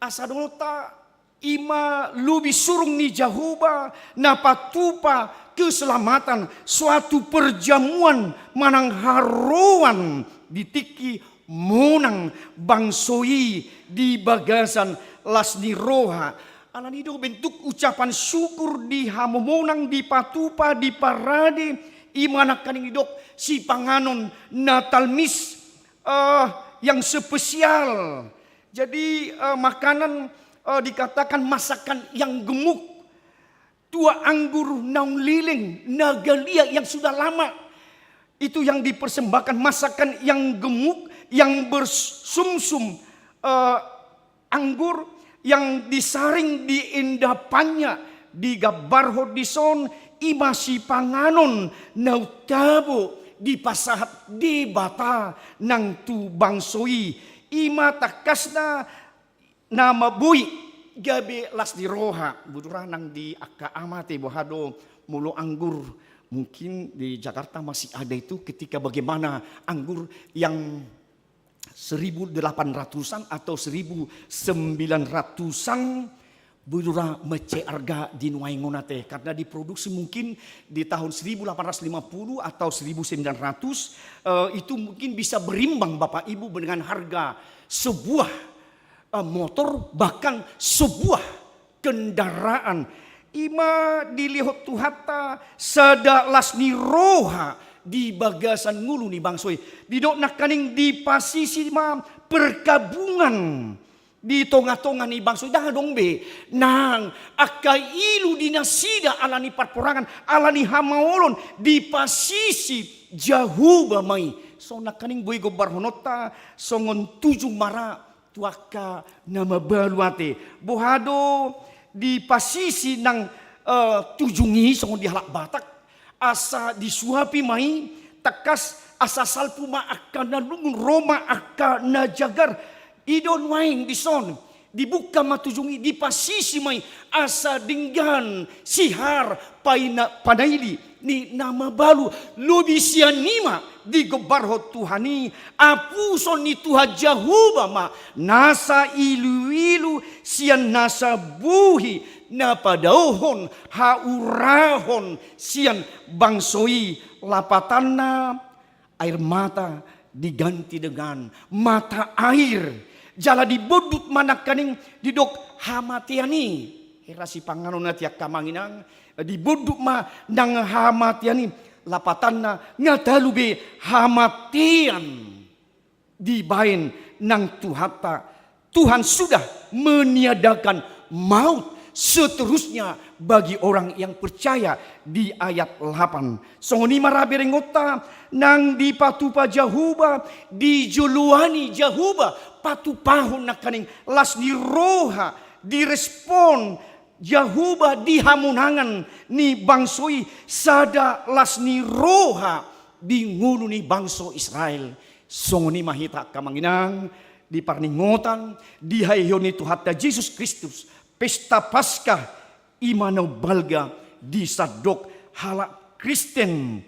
Asa dohononta i ma lobi surung ni Jahowa na patupa keselamatan, suatu perjamuan manang haroan di tingki monang bangso i di bagasan las ni roha. Alani do bentuk ucapan syukur di hamomonang, dipatupa, diparade, i ma nangkaning didok sipanganon na talmis, eh, yang spesial. Jadi, eh, makanan, eh, dikatakan masakan yang gemuk. Tuak anggur naung leleng, na galiat yang sudah lama. Itu yang dipersembahkan, masakan yang gemuk, yang bersumsum, eh, anggur yang disaring di endapannya, digambarhon dison i ma sipanganon na untabo dipasahat Debata nang tu bangso i. I ma tangkasna na mamboan gabe las ni roha. Boi do ra nang di angka amate, boha do molo anggur, mungkin di Jakarta masih ada itu, ketika bagaimana anggur yang seribu delapan ratusan atau seribu sembilan ratusan, boi do ra mansai arga di nuaeng on ate, karena diproduksi mungkin di tahun seribu delapan ratus lima puluh atau seribu sembilan ratus, eh, itu mungkin bisa berimbang Bapak Ibu dengan harga sebuah, eh, motor, bahkan sebuah kendaraan. I ma dilehon Tuhanta sada las ni roha di bagasan ngolu ni bangso i. Didok nangkaning dipasisi ma perkabungan di tongatonga ni bangso i, ndang adong be nang angka ilu di nasida ala ni parporangan, ala ni hamaolon, dipasisi Jahowa ma i. Songon nangkaning boi gombarhononta songon tujung ma ra tu angka na mabalu ate. Boha do dipasisi nang, eh, tujung i songon di halak Batak, asa disuapi ma i, tangkas asa salpu ma angka na lungun, ro ma angka na jagar. I do nuaeng dison, dibuka ma tujung i, dipasisi ma i, asa denggan sihar paina-, panaili ni na mabalu. Lobi sian i ma digombarhon Tuhan i, apuson ni Tuhan Jahowa ma nasa iluilu sian nasa bohi, na padaohon haurahon sian bangso i. Lapatanna, air mata diganti dengan mata air. Jala dibondut ma nangkaning didok hamatean i. Hira sipanganon ate angka amang inang, dibondut ma nang hamatean i. Lapatanna nga talu be hamatean dibaen nang Tuhanta. Tuhan sudah meniadakan maut seterusnya bagi orang yang percaya, di ayat lapan. Songon i ma ra berengonta, nang dipatupa Jahowa, dijoloani Jahowa patupahon nangkaning las ni roha, direspon Jahowa di hamonangan ni bangso i, sada las ni roha di ngolu ni bangso Israel. Songon i ma hita angka amang inang di parningotan di haheheon ni Tuhanta Jesus Kristus, pesta Paskah, i ma na umbalga di sandok halak Kristen.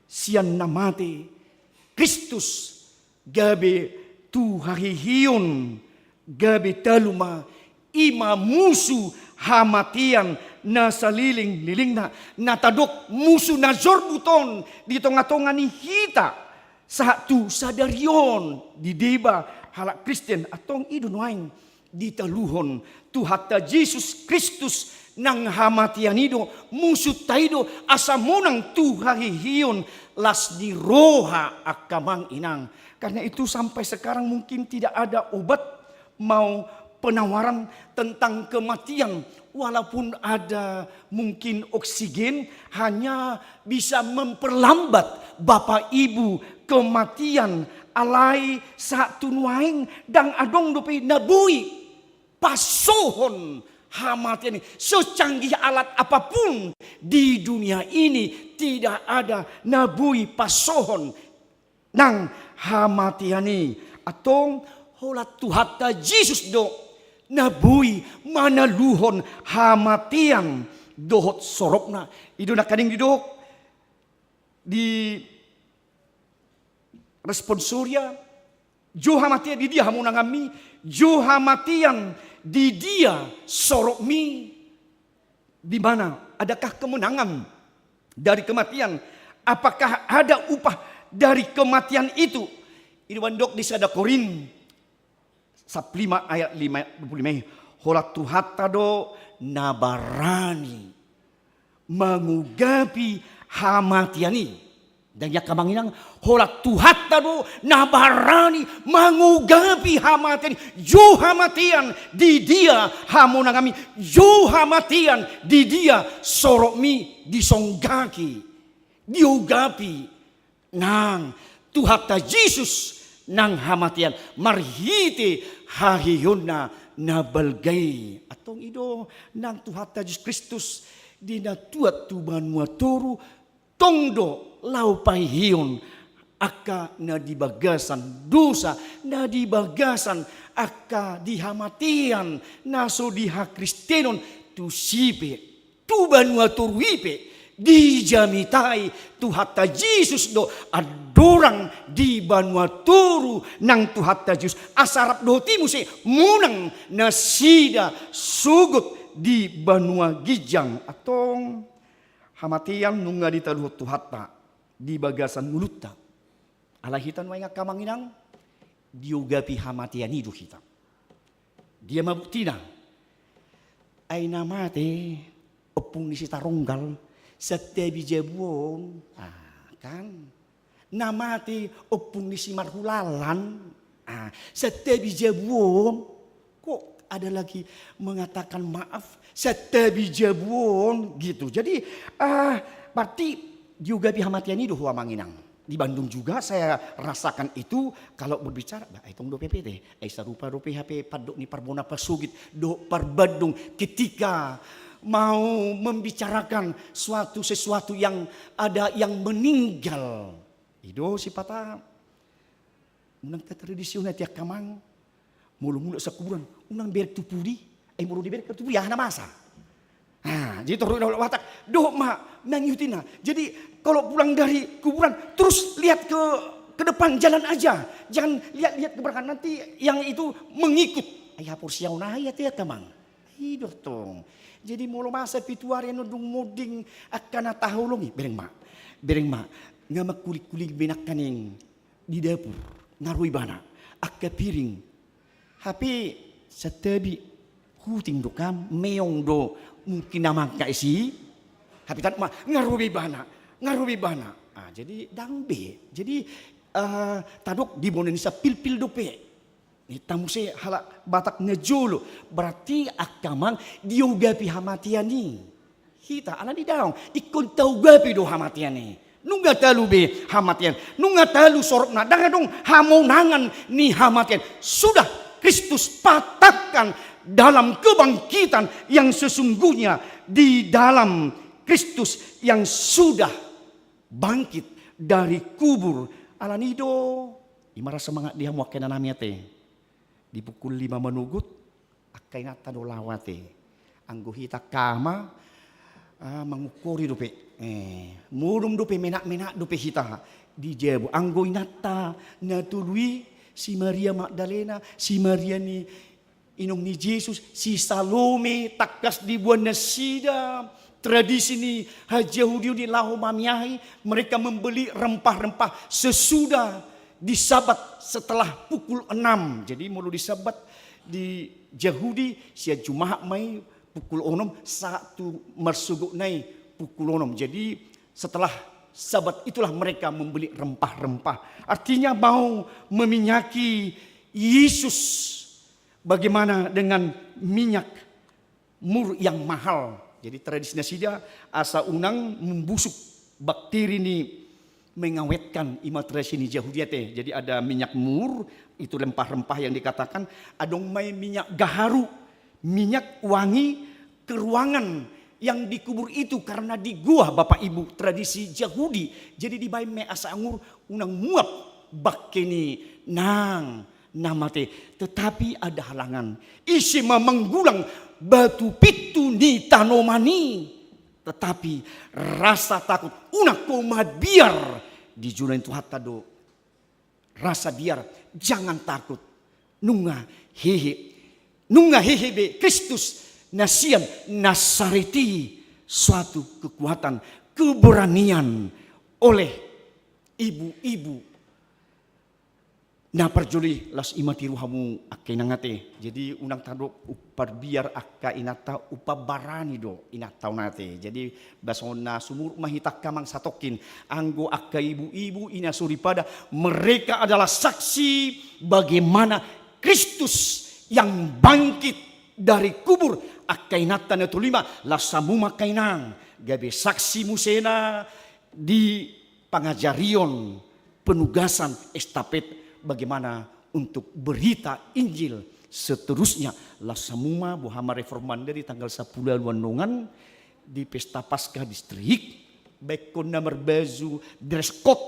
Sian na mate Kristus gabe tu haheheon, gabe talu ma, i ma musu hamatean na saleleng-lelengna, na tadok musu na jorbut on di tongatonga ni hita sahat tu sadari on di deba halak Kristen. Antong i do nuaeng ditaluhon Tuhanta Jesus Kristus Nang hamatean i do musunta i do asa monang tu hahihion las ni roha, angka amang inang. Karena itu sampai sekarang mungkin tidak ada obat mau penawaran tentang kematian. Walaupun ada mungkin oksigen, hanya bisa memperlambat Bapak Ibu kematian. Alai sahat tu nuaeng ndang adong dope na boi pasohon hamatean i. Secanggih alat apapun di dunia ini, tidak ada na boi pasohon nang hamatean i. Antong holan Tuhanta Jesus do na boi manaluhon hamatean dohot soropna. I do nangkaning didok di responsoria, jo hamatean, di dia hamonanganmi? Jo hamatean, di dia soropmi? Di mana? Adakah kemenangan dari kematian? Apakah ada upah dari kematian itu? I do mandok di sada Korint sampulu lima ayat lima, dua puluh lima i, holan Tuhanta do na barani mangugapi hamatean i. Ndang i, angka amang inang, holan Tuhanta do na barani mangugapi hamatean i. Jo hamatean, di dia hamonanganmi? Jo hamatean, di dia soropmi? Disonggaki, diugapi nang Tuhanta Jesus nang hamatean marhite hahihionna na balga i. Antong i do nang Tuhanta Jesus Kristus di na tuat tu banua toru, tong do laho pahihihon angka na di bagasan dosa, na di bagasan angka di hamatean na so di hakristenon, tusi pe tu banua toru i pe dijamitai Tuhanta Jesus do andorang di banua toru nang Tuhanta Jesus, asa rap dohot i muse monang nasida sogot di banua ginjang. Antong hamatean nunga ditaluhon Tuhanta di bagasan ngolunta. Alai hita nuaeng, angka amang inang, diugapi hamatean i do hita. Dia ma buktina? Ai na mate ompung ni si Taronggal, santabi jabu on. Ah, kan? Na mate ompung ni si Marhulalan, ah, santabi jabu on. Kok ada lagi mengatakan maaf, santabi jabu on, gitu. Jadi, ah, berarti diugapi hamatean i do ho, amang inang. Di Bandung juga saya rasakan itu, kalau berbicara, bah, ai tong dope pe te, ai sarupa dope hape pandok ni Parbona Pasogit dohot Parbandung ketika mau membicarakan suatu sesuatu yang ada yang meninggal. I do sipata unang ta tradisi on ate, angka amang. Molo mulak sian kuburan, unang bereng tu pudi, ai molo dibereng tu pudi, aha na masa? Ah, jadi torus na Batak dohot ma mangihuti na. Jadi kalau pulang dari kuburan, terus lihat ke, ke depan jalan aja, jangan lihat-lihat ke belakang, nanti yang itu mengikut. Ai haporseaon i ate, angka amang. I do tong. Jadi molo masa pitu ari annon dung monding angka na taholongi, bereng ma, bereng ma. Nga mangkuling-kuling be nangkaning di dapur, nga ro ibana angka piring. Hape santabi, huting do kan, meong do mungkin na mangkak disi. Hape tadok ma, nga ro be ibana, nga ro be ibana. Ah, jadi ndang be. Jadi, eh, tadok di bona ni sapilpil dope. Ninta muse halak Batak na jolo. Berarti, angka amang, diugapi hamatean i hita, alani daong, ingkon taugapi do hamatean i. Nunga talu be hamatean, nunga talu soropna, ndang adong hamonangan ni hamatean. Sudah Kristus patahkan dalam kebangkitan yang sesungguhnya di dalam Kristus yang sudah bangkit dari kubur. Alani do, i ma ra semangat di hamu angka inanami ate. Di pukul lima manogot, angka inanta do laho ate. Anggo hita angka ama, ah, mangungkori dope. Eh, modom dope, menak-menak dope hita di jabu. Anggo inanta na tolu i, si Maria Magdalena, si Maria ni inong ni Jesus, si Salome, tangkas diboan nasida tradisi ni hajahudion i laho mamiahi, mereka membeli rempah-rempah sesudah di Sabat setelah pukul enam. Jadi molo di Sabat di Jahudi, sian Jumahat ma i pukul onom, sahat tu marsogot nai pukul onom. Jadi setelah Sabat itulah mereka membeli rempah-rempah. Artinya mau meminyaki Yesus. Bagaimana dengan minyak mur yang mahal? Jadi tradisi nasida asa unang membusuk bakteri ni mengawetkan, ima tradisi ni Jahudi ate. Jadi ada minyak mur, itu rempah-rempah yang dikatakan, adong ma i minyak gaharu, minyak wangi keruangan yang dikubur itu karena digoa, Bapak Ibu, tradisi Jahudi. Jadi dibaen ma i asa angur unang muap bangke ni nang na mate. Tetapi ada halangan. Ise ma manggulang batu pintu ni tanoman i? Tetapi rasa takut, unang ho mabiar. Dijou ni Tuhanta do rasa biar, jangan takut. Nunga hehe, nunga hehe be Kristus na sian Nasaret i, suatu kekuatan, keberanian oleh ibu-ibu na parjolo i. Laos ima tiru hamu angka inang ate. Jadi unang tadok umparbiar angka inanta, umpabarani do inanta on ate. Jadi ba songon na sumurut ma hita angka amang satongkin, anggo angka ibu-ibu, ina soripada, mereka adalah saksi bagaimana Kristus yang bangkit dari kubur. Angka inanta na tolu i ma, laos hamu ma angka inang gabe saksi muse na di pangajarion, penugasan, estafet, bagaimana untuk berita Injil seterusnya. Laos hamu ma, boha ma reformanda di tanggal sampulu ualu annon di pesta Paskah distrik, baen ho na marbaju dress code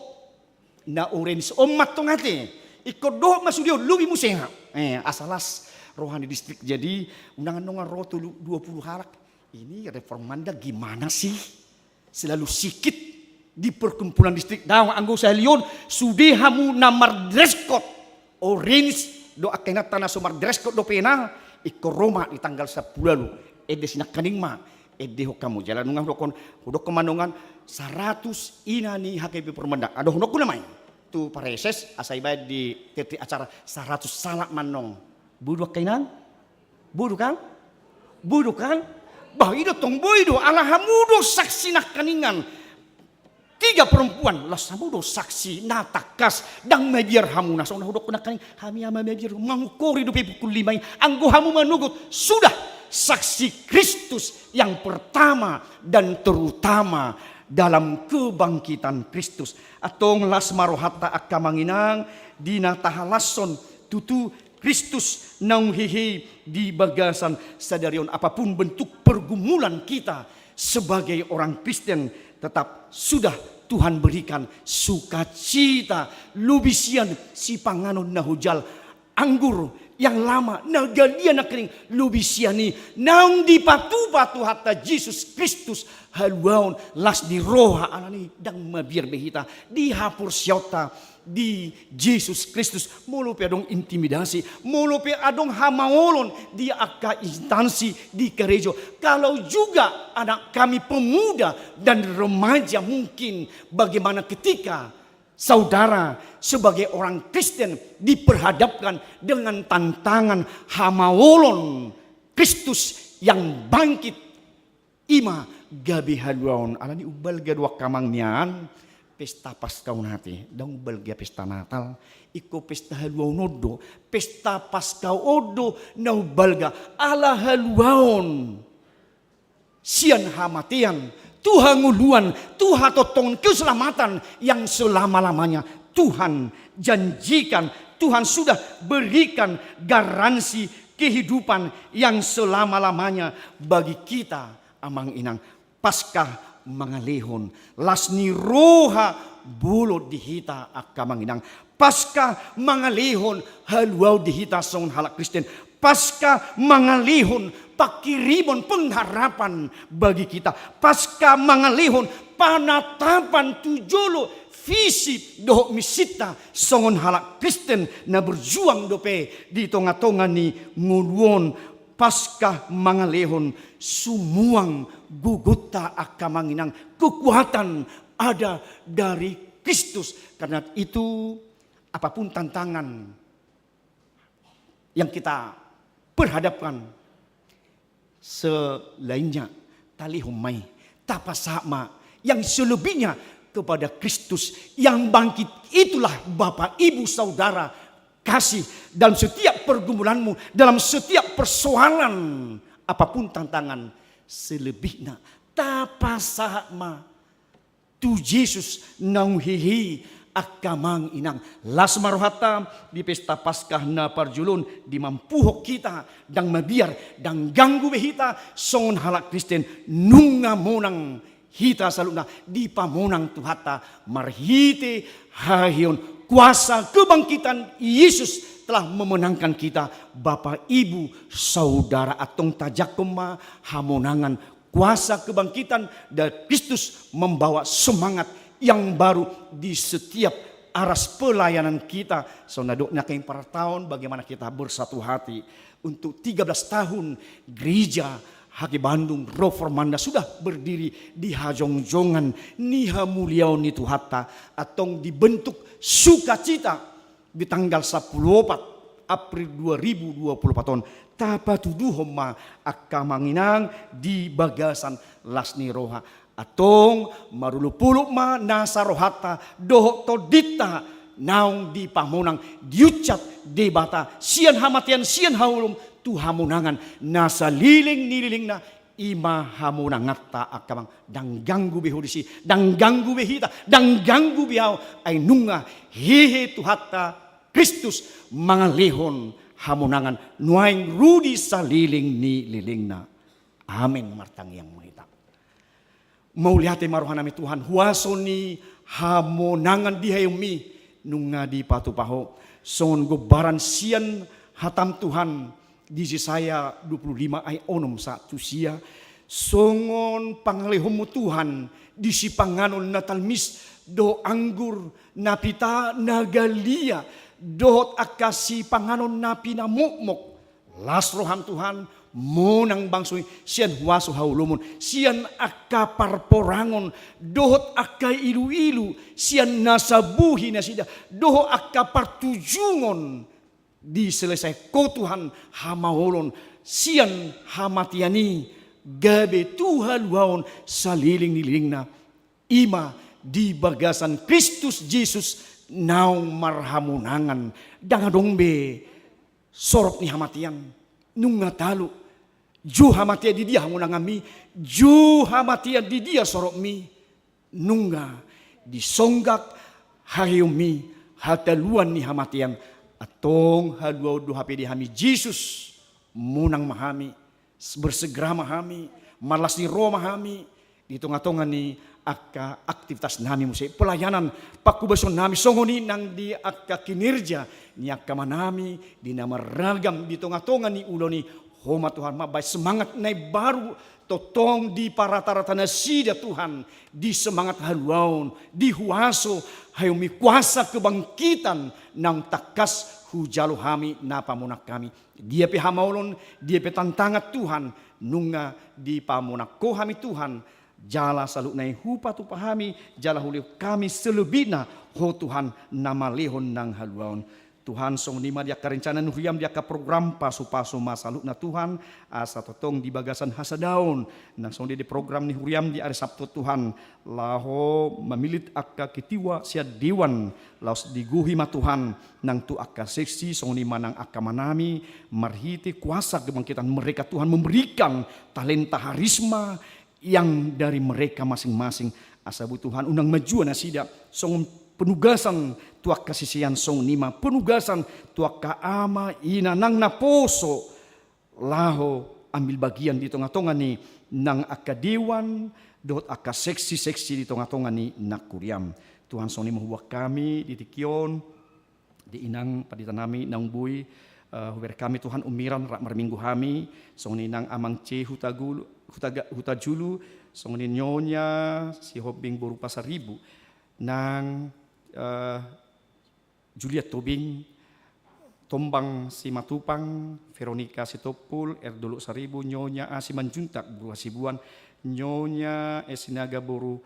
na orange on ma antong ate. Ingkon dohot ma sude on, lobi muse na, eh, asa las roha ni distrik. Jadi unang annon ro tolu, dua puluh halak. Ini reformanda gimana sih? Selalu sikit di perkumpulan distrik. Daong, anggo sahali on sude hamu na mardress code orange do angka inanta na so mardress code dope na, ingkon ro ma di tanggal sampulu ualu. Ende si nangkaning ma, endehon hamu. Jala nunga hudokkon, hudokkon ma annon saratus ina ni H K B Permendang. Adong hudokkon nama i tu pareses, asa ibaen di tertib acara, saratus halak ma annon. Bodo angka inang? Bodo kan? Bodo kan? Bah, i do tong boi do, ala hamu do saksi nangkaningan. Tiga perempuan, laos hamu do saksi na tangkas, ndang mabiar hamu. Na songon na hudokkon nangkaning, hami ma mabiar, mangungkori dope pukul lima i, anggo hamu manogot, sudah saksi Kristus yang pertama dan terutama dalam kebangkitan Kristus. Antong las ma rohanta angka amang inang, di na tahalashon tutu Kristus naung hehe di bagasan sadari on. Apapun bentuk pergumulan kita sebagai orang Kristen, tetap sudah Tuhan berikan sukacita, lobi sian sipanganon na hujal, anggur yang lama na galian nangkaning, lobi sian i naung dipatupa Tuhanta Jesus Kristus haluaon, las ni roha. Alani ndang mabiar be hita di haporseaonta di Jesus Kristus, molo pe adong intimidasi, molo pe adong hamaolon di angka instansi di karejo. Kalau juga anak kami pemuda dan remaja, mungkin bagaimana ketika saudara sebagai orang Kristen diperhadapkan dengan tantangan hamaolon Kristus yang bangkit, ima gabe haluaon. Alani umbalga do angka amang nian pesta Paskah on ate, ndang umbalga pesta Natal. Ingkon pesta haluaon on do, pesta Paskah on do na umbalga, ala haluaon sian hamatean tu hangoluan, tu hatongtongon, keselamatan yang selama-lamanya Tuhan janjikan. Tuhan sudah berikan garansi kehidupan yang selama-lamanya bagi kita, amang inang. Paskah mangalehon las ni roha bolon di hita, angka amang inang. Paskah mangalehon haluaon di hita songon halak Kristen. Paskah mangalehon pangkirimon pengharapan bagi kita. Paskah mangalehon panatapan tu jolo visi dohot misinta songon halak Kristen na berjuang dope di tonga-tonga ni ngolu on. Paskah mangalehon sumuang gogonta, angka amang inang, kekuatan ada dari Kristus. Karena itu, apapun tantangan yang kita perhadapkan, Selainnya, talehon ma i, tapasahat ma yang selebihnya kepada Kristus yang bangkit. Itulah Bapak, Ibu, Saudara kasih, dalam setiap pergumulanmu, dalam setiap persoalan, apapun tantangan, selebihna tapasahat ma tu Jesus naung hehe i. Angka amang inang, las ma rohanta di pesta Paskah na parjolo on, dimampuhon hita, ndang mabiar, ndang ganggu be hita songon halak Kristen, nunga monang hita saluhutna, dipamonang Tuhanta marhite haheheon. Kuasa kebangkitan Yesus telah memenangkan kita, Bapak, Ibu, Saudara. Antong tajangkon ma hamonangan. Kuasa kebangkitan dari Kristus membawa semangat yang baru di setiap aras pelayanan kita. Songon na didok ni angka imparataon, bagaimana kita bersatu hati. Untuk tiga belas tahun Gereja H K Bandung Reformanda sudah berdiri di hajongjongan ni hamuliaon ni Tuhanta. Antong dibentuk sukacita di tanggal sapuluh opat April dua ribu dua puluh opat on, tapatuduhon ma angka amang inang di bagasan las ni roha. Antong marolopolop ma nasa rohanta dohot tondinta naung dipamonang, diuncap Debata sian hamatean, sian haholom tu hamonangan na saleleng ni lelengna. I ma hamonanganta angka amang. Ndang ganggu be ho disi, ndang ganggu be hita, ndang ganggu be ahu, ai nunga hehe Tuhanta Kristus mangalehon hamonangan nuaeng ro di saleleng ni lelengna. Amen. Martangiang ma hita. Mauliate ma rohanami Tuhan, huaso ni hamonangan di haheheonmi nunga dipatupa ho. Songon gombaran sian hatam Tuhan, di Jesaya dua puluh lima ayat onom sahat tu sia, songon pangalehonmu Tuhan di sipanganon na talmis dohot anggur na pita na galia dohot angka sipanganon na pinamokmok. Las roham Tuhan, monang bangso i sian huaso haholomon, sian angka parporangon dohot angka iluilu, sian na sabuhi nasida dohot angka partujungon. Diselesaion Ho Tuhan hamaolon sian hamatean i gabe tu haluaon saleleng ni lelengna, i ma di bagasan Kristus Jesus naung marhamonangan. Ndang adong be sorop ni hamatean, nunga talu. Jou hamatean, di dia hamonanganmi? Jou hamatean, di dia soropmi? Nunga disonggak haheheonmi, hataluan ni hamatean. Antong haluaon do hape di hami Jesus, monang ma hami, bersegera ma hami, marlas ni roha ma hami di tongatonga ni angka aktivitasnami muse, pelayanan, pangkobasionnami, songon i nang di angka kinerja ni angka amanami di na marragam di tongatonga ni ulaon i. Ho ma Tuhan mambahen semangat na imbaru, tongtong di parataratana nasida Tuhan, di semangat haluaon, di huaso haheheonmi, kuasa kebangkitan naung tangkas hujalo hami, na pamonang hami. Dia pe hamaolon, dia pe tantangan Tuhan, nunga dipamonang Ho hami Tuhan, jala saluhutna i hupatupa hami, jala hulehon hami selebihna Ho Tuhan na malehon nang haluaon. Tuhan, songon i ma di angka rencana ni huriam, di angka program, pasupasu ma saluhutna Tuhan, asa tongtong di bagasan hasadaon, nang songon dia di program ni huriam di ari Sabtu Tuhan, laho mamillit angka ketua sian dewan, laos digohi ma Tuhan nang tu angka seksi, songon i ma nang angka amanami, marhite kuasa kebangkitan mereka Tuhan memberikan talenta, harisma yang dari mereka masing-masing. Asa boi Tuhan unang manjua nasida songon penugasan tu angka sisean, songon i ma penugasan tu angka ama ina nang naposo, laho ambil bagian di tongatonga ni nang angka dewan dohot angka seksi-seksi di tongatonga ni nang huriam. Tuhan, songon i ma huboan hami di tingki on, di inang panditanami naung boi, eh, hubereng hami Tuhan umiran rap marminggu hami, songon i nang Amang C Hutagulu, Hutaga-, Hutajulu, songon i Nyonya Sihombing boru Pasaribu, nang, eh, Juliet Tobing, Tombang Simatupang, Veronica Sitompul, R Dolok Saribu, Nyonya A Simanjuntak boru Hasibuan, Nyonya S Sinaga boru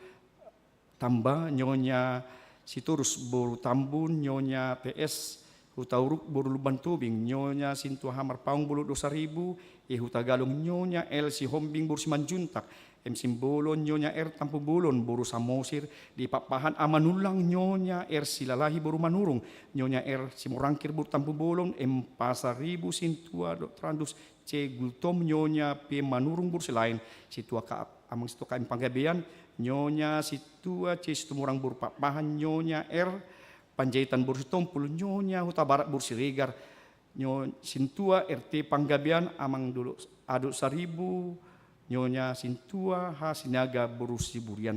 Tamba, Nyonya Sitorus boru Tambun, Nyonya T S Hutauruk boru Lumban Tobing, Nyonya Sintua Hamarpaung boru Dosaribu, E Hutagalung, Nyonya R Sihombing boru Simanjuntak, M Simbolon, Nyonya R Tampubolon boru Samosir, di Pakpahan Amanullang, Nyonya R Silalahi boru Manurung, Nyonya R Simorangkir boru Tampubolon, M Pasaribu Sintua Doktorandus C Gultom, Nyonya P Manurung boru Silaen, Sintua K, Amang Sintua K M Panggabean, Nyonya Sintua C Situmorang boru Pakpahan, Nyonya R Panjaitan boru Sitompul, Nyonya Hutabarat boru Siregar, Nyo-, Sintua R T Panggabean, Amang Dolo Adok Saribu, Nyonya Sintua H Sinaga boru Siburian.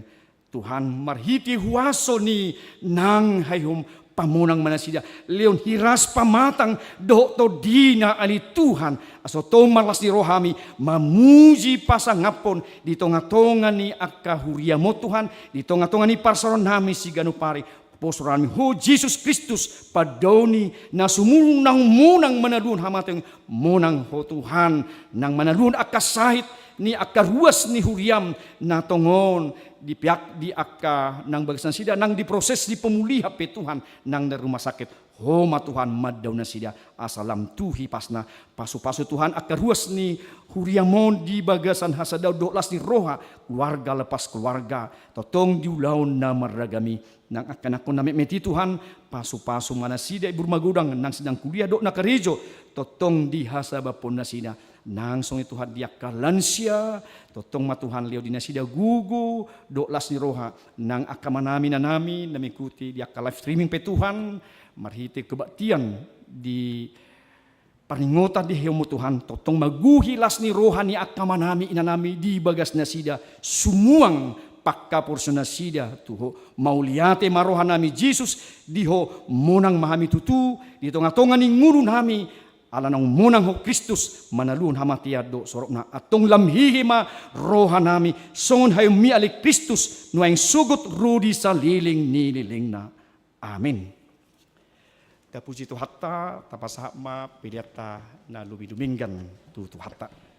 Tuhan, marhite huaso ni nang haehum pamonang ma nasida, lehon hiras pamatang dohot tondina ale Tuhan, asa tong marlas ni roha hami mamuji pasangaphon di tongatonga ni angka huriam on Tuhan, di tongatonga ni parsaoran nami siganup ari. Poso roha nami Ho Jesus Kristus, pandaoni na sumurung naung monang manaluhon hamatean, monang Ho Tuhan nang manaluhon angka sahit ni angka ruas ni huriam na tongon di peak, di angka nang bagas nasida nang di proses ni pemulihan pe Tuhan, nang na rumah sakit, Ho ma Tuhan mandao nasida asa lam tu hipasna. Pasupasu Tuhan angka ruas ni huriam on di bagasan hasadaon dohot las ni roha, keluarga lepas keluarga, tongtong di ulaon na marragam i. Nang angka anakhon na metmet i Tuhan, pasupasu ma nasida ibur magodang, nang sedang kuliah dohot na karejo, tongtong di hasabaphon nasida. Nang songon i Tuhan di angka lansia, tongtong ma Tuhan lehon di nasida gogo dohot las ni roha. Nang angka amanami, inanami na mengikuti di angka live streaming pe Tuhan, marhite kebaktian di parningotan di haehonmu Tuhan, tongtong maguhi las ni roha ni angka amanami inanami di bagas nasida, sumuang panghaporseon nasida tu Ho. Mauliate ma roha nami Jesus di Ho, monang ma hami tutu di tongatonga ni ngolu nami, ala naung monang Ho Kristus manaluhon hamatean dohot soropna. Antong lam hehe ma roha nami songon haehonmi ale Kristus, nuaeng sogot ro di saleleng ni lelengna. Amen. Tapuji Tuhanta, tapasahat ma peleanta na luminuminggan tu Tuhanta.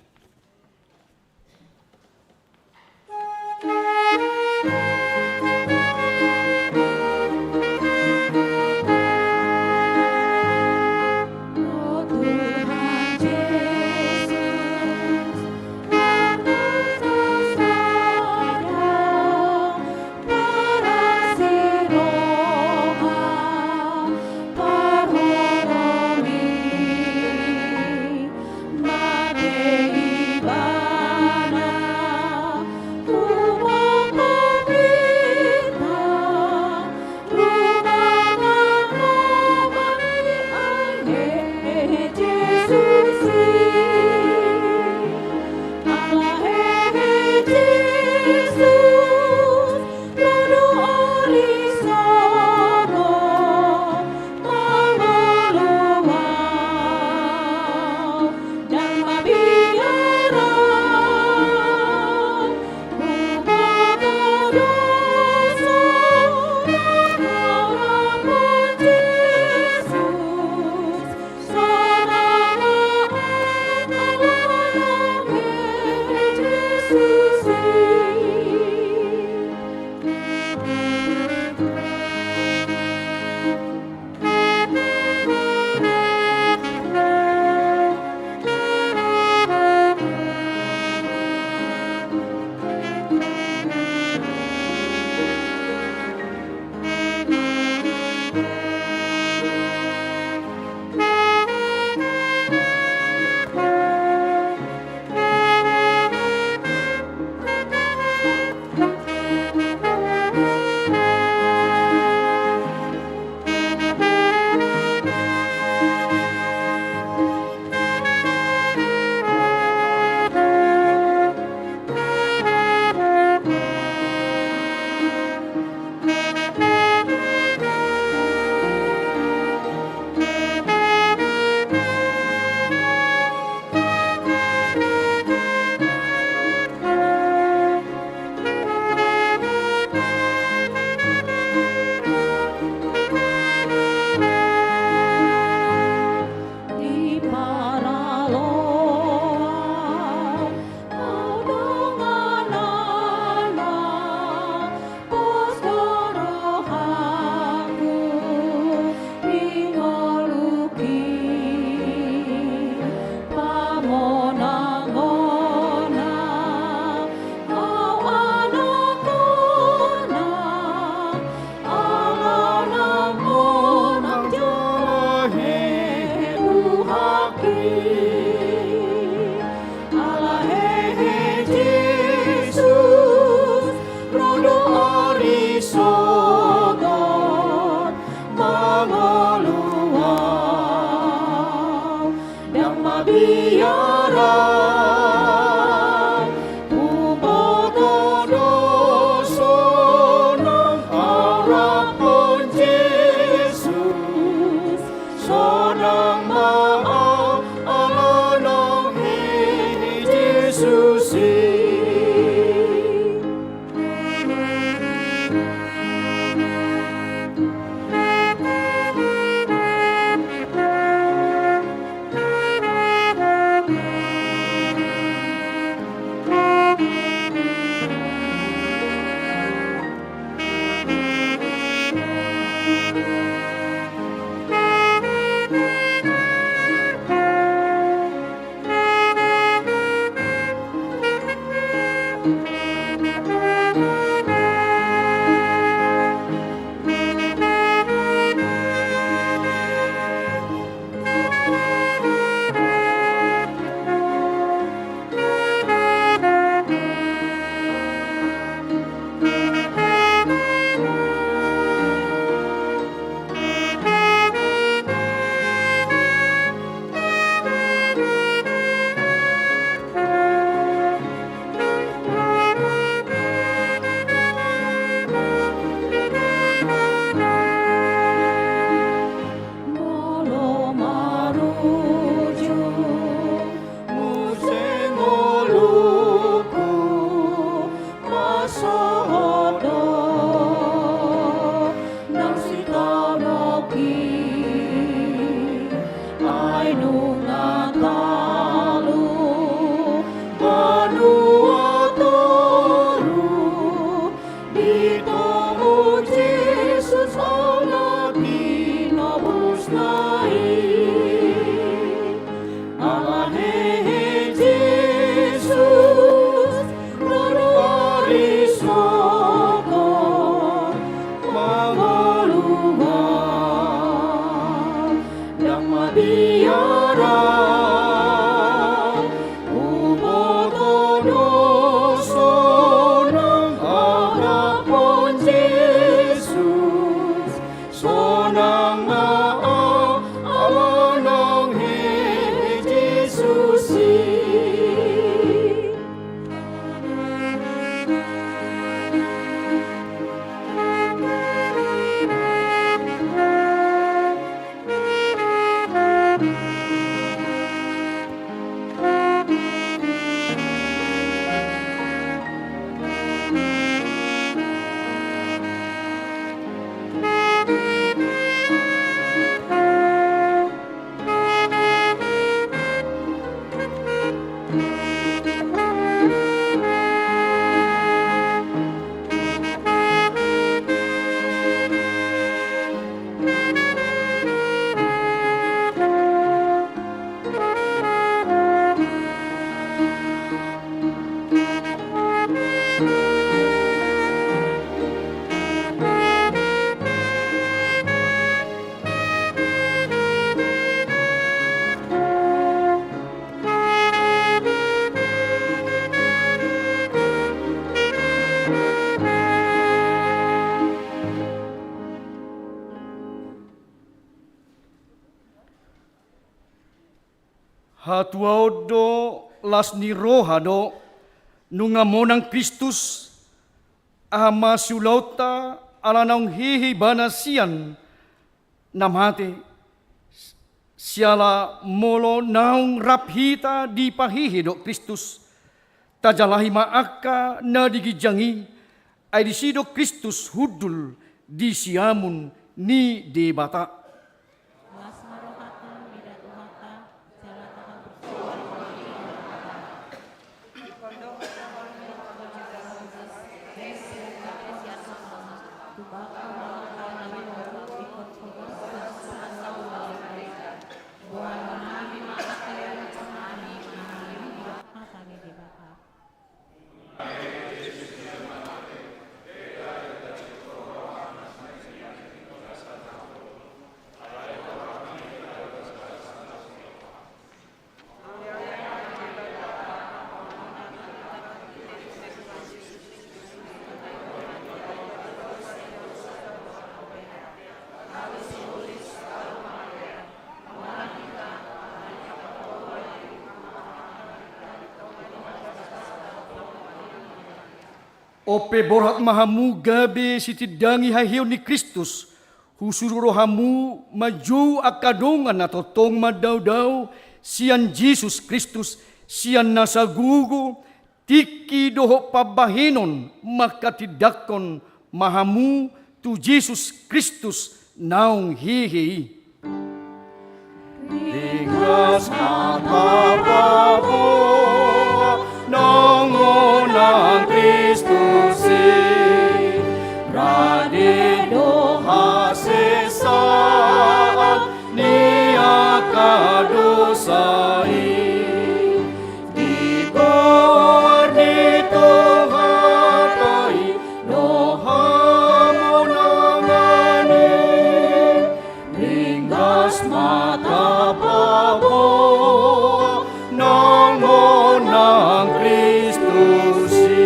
Biar huboto do sonang araphon Jesus, sonang ma au ala naung hehe Jesus i. Hatuaon do, las ni roha do, nunga monang Kristus, aha ma siulaonta ala naung hehe Ibana sian na mate, siala molo naung rap hita dipahehe dohot Kristus, tajalahi ma angka na di ginjang i, ai disi do Kristus hundul di siamun ni Debata. Las ma rohanta mida Tuhanta, jala tahaburjuon. On pe borhat ma hamu gabe sitindangi haheheon ni Kristus, husuru do hamu manjou angka dongan na tongtong mandaodao sian Jesus Kristus, sian nasa gogo, tingki dohot pambahenon manghatindanghon ma hamu tu Jesus Kristus naung hehe i. Ringgas ma tapaboa naung monang Kristus i, rade do hasesaan ni angka dosa i. Di goar ni Tuhanta i do hamonangan i, ringgas ma tapaboa naung monang Kristus i.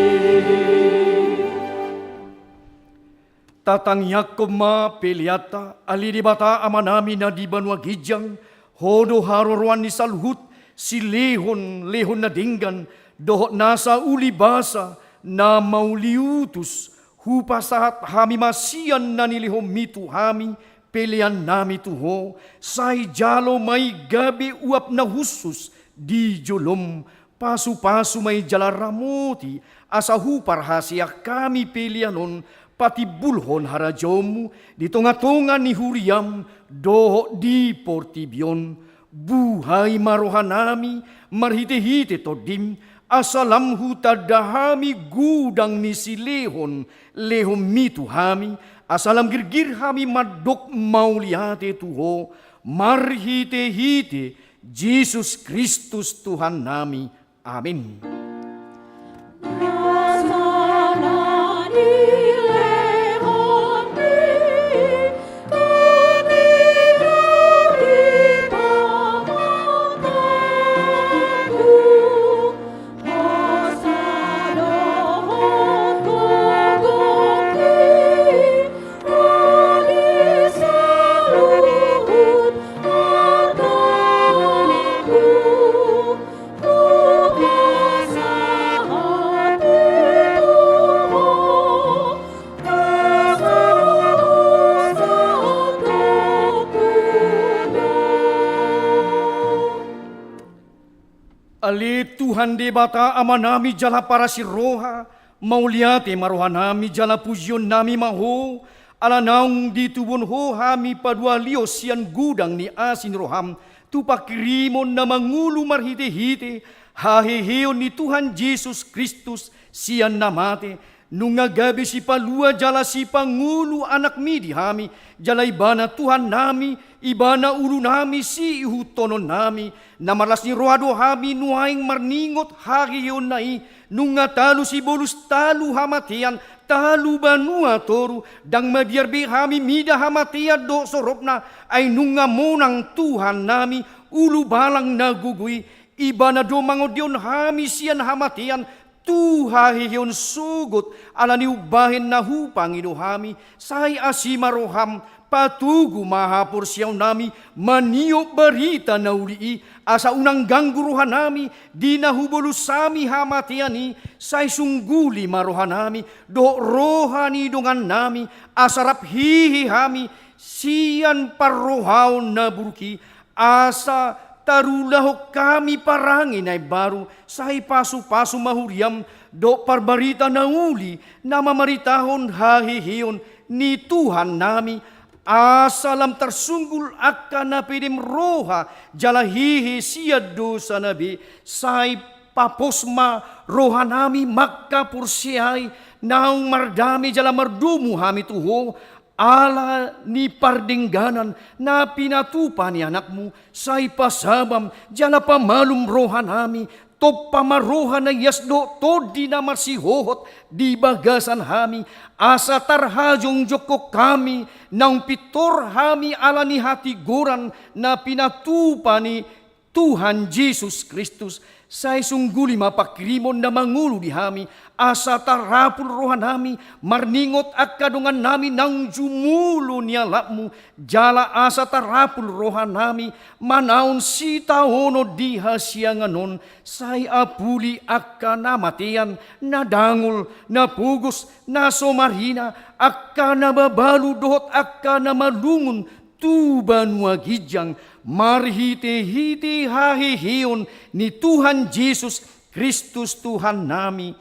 Tatangiangkon ma peleanta. Ale Debata Amanami na di banua ginjang, Ho do haroroan ni saluhut silehonlehon na denggan dohot nasa ulibasa na mauliutus. Hupasahat hami ma sian na nilehonMi tu hami peleannami tu Ho, sai jalo ma i gabe uap na hushus di jolom. Pasupasu ma i jala ramoti, asa huparhaseang hami pelean on patimbulhon harajaonMu di tongatonga ni huriaM dohot di portibi on. Buhai ma rohanami marhitehite TondiM, asa lam hutanda hami godang ni silehonlehonMi tu hami, asa lam girgir hami mandok mauliate tu Ho, marhitehite Jesus Kristus Tuhannami. Amin. Ale Tuhan Debata Amanami jala parasi roha, mauliate ma rohanami jala pujionnami ma Ho, ala naung ditubuhon Ho hami paduahalion sian godang ni asi ni roham, tu panghirimon na mangolu marhitehite haheheon ni Tuhan Jesus Kristus sian na mate, nunga gabe Sipalua jala Sipangolu AnakMi di hami, jala Ibana Tuhannami, Ibana ulunami, siihuthononnami, na marlas ni roha do hami nuaeng marningot haheheonna i, nunga talu sibolus, talu hamatean, talu banua toru, ndang mabiar be hami mida hamatean dohot soropna, ai nunga monang Tuhannami, ulubalang na gogo i, Ibana do mangondihon hami sian hamatean, tu haheheon sogot, ala ni umbahen na hupangido hami, sai asi ma roham, patogu ma haporseaonnami, maniop barita na uli i, asa unang ganggu rohanami, di na hubolus hami hamatean i, sai sungguli ma rohanami, dohot roha ni dongannami, asa rap hehe hami, sian parrohaon na buruk i, asa tarulahon hami parange na imbaru, sai pasupasu ma huriam, dohot parbarita na uli, na mamaritahon haheheon ni Tuhannami, asa lam tarsunggul angka na pedem roha, jala hehe sian dosana be, sai papos ma rohanami mangkaporseai, naung mardame jala mardomu hami tu Ho, ala ni pardengganan na pinatupa ni AnakMu, sai pasabam jala pamalum rohanami, tompa ma roha na ias dohot tondi na marsihohot di bagasan hami, asa tarhajongjongkon hami, naung pintor hami ala ni hatigoran na pinatupa ni Tuhan Jesus Kristus, sai sungguli ma panghirimon na mangolu di hami, asa tarapul rohanami, marningot angka dongannami naung jumolo nialapMu, jala asa tarapul rohanami, manaon sitaonon di hasiangan on, sai apuli angka na matean, na dangol, na pogos, na so marhina, angka na mabalu dohot angka na malungun, tu banua ginjang, marhitehite haheheon ni Tuhan Jesus Kristus Tuhannami.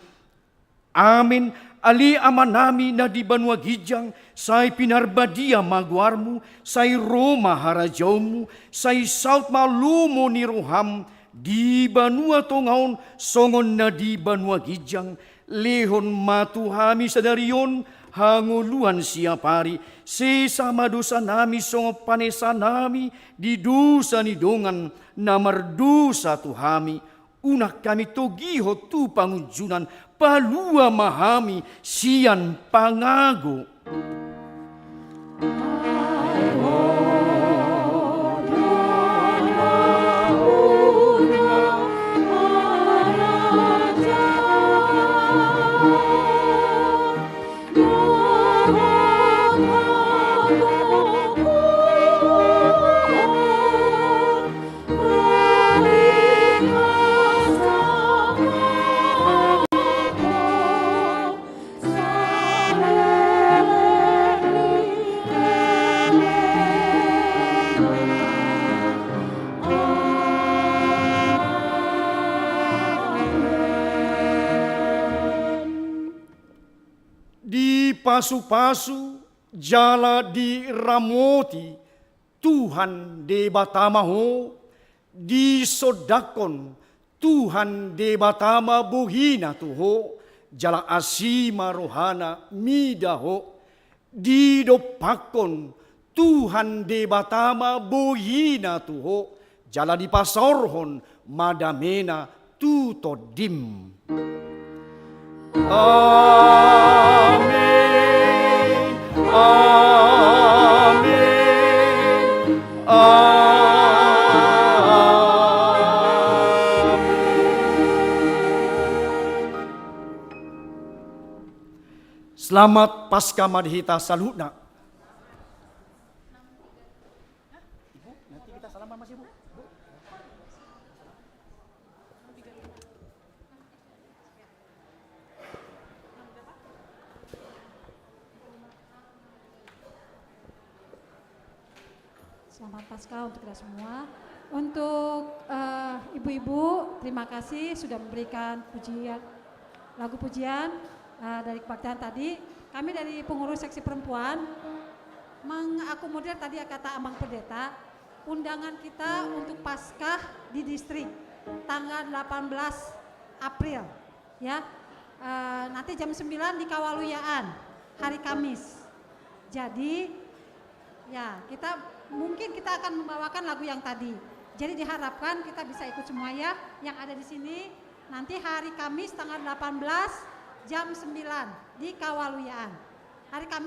Amen. Ale Amanami na di banua ginjang, sai pinarbadia ma goarMu, sai ro ma harajaonMu, sai saut ma lomo ni rohaM, di banua tonga on songon na di banua ginjang. Lehon ma tu hami sadari on hangoluan siapari, sesa ma dosanami songon panesanami di dosa ni dongan na mardosa tu hami. Unang hami togihon tu pangunjunan, palua ma hami sian pangago. Dipasupasu jala diramoti Tuhan Debata ma ho, disondangkon Tuhan Debata ma bohina tu ho, jala asi ma rohana mida ho. Didompakkon Tuhan Debata ma bohina tu ho, jala dipasaorhon ma damena tu tondim. Amen. Amen. Amen. Selamat Paskah ma di hita saluhutna. Ibu, nanti kita salaman, Mas, Ibu. Selamat Paskah untuk kita semua. Untuk eh, ibu-ibu, terima kasih sudah memberikan pujian, lagu pujian eh, dari kebaktian tadi. Kami dari pengurus seksi perempuan mengakomodir tadi kata Amang Pendeta, undangan kita untuk Paskah di distrik tanggal delapan belas April, ya. Eh, nanti jam sembilan di Kawaluyaan, hari Kamis. Jadi, ya, kita mungkin kita akan membawakan lagu yang tadi. Jadi diharapkan kita bisa ikut semua, ya, yang ada di sini. Nanti hari Kamis tanggal delapan belas jam sembilan di Kawaluyaan. Hari Kamis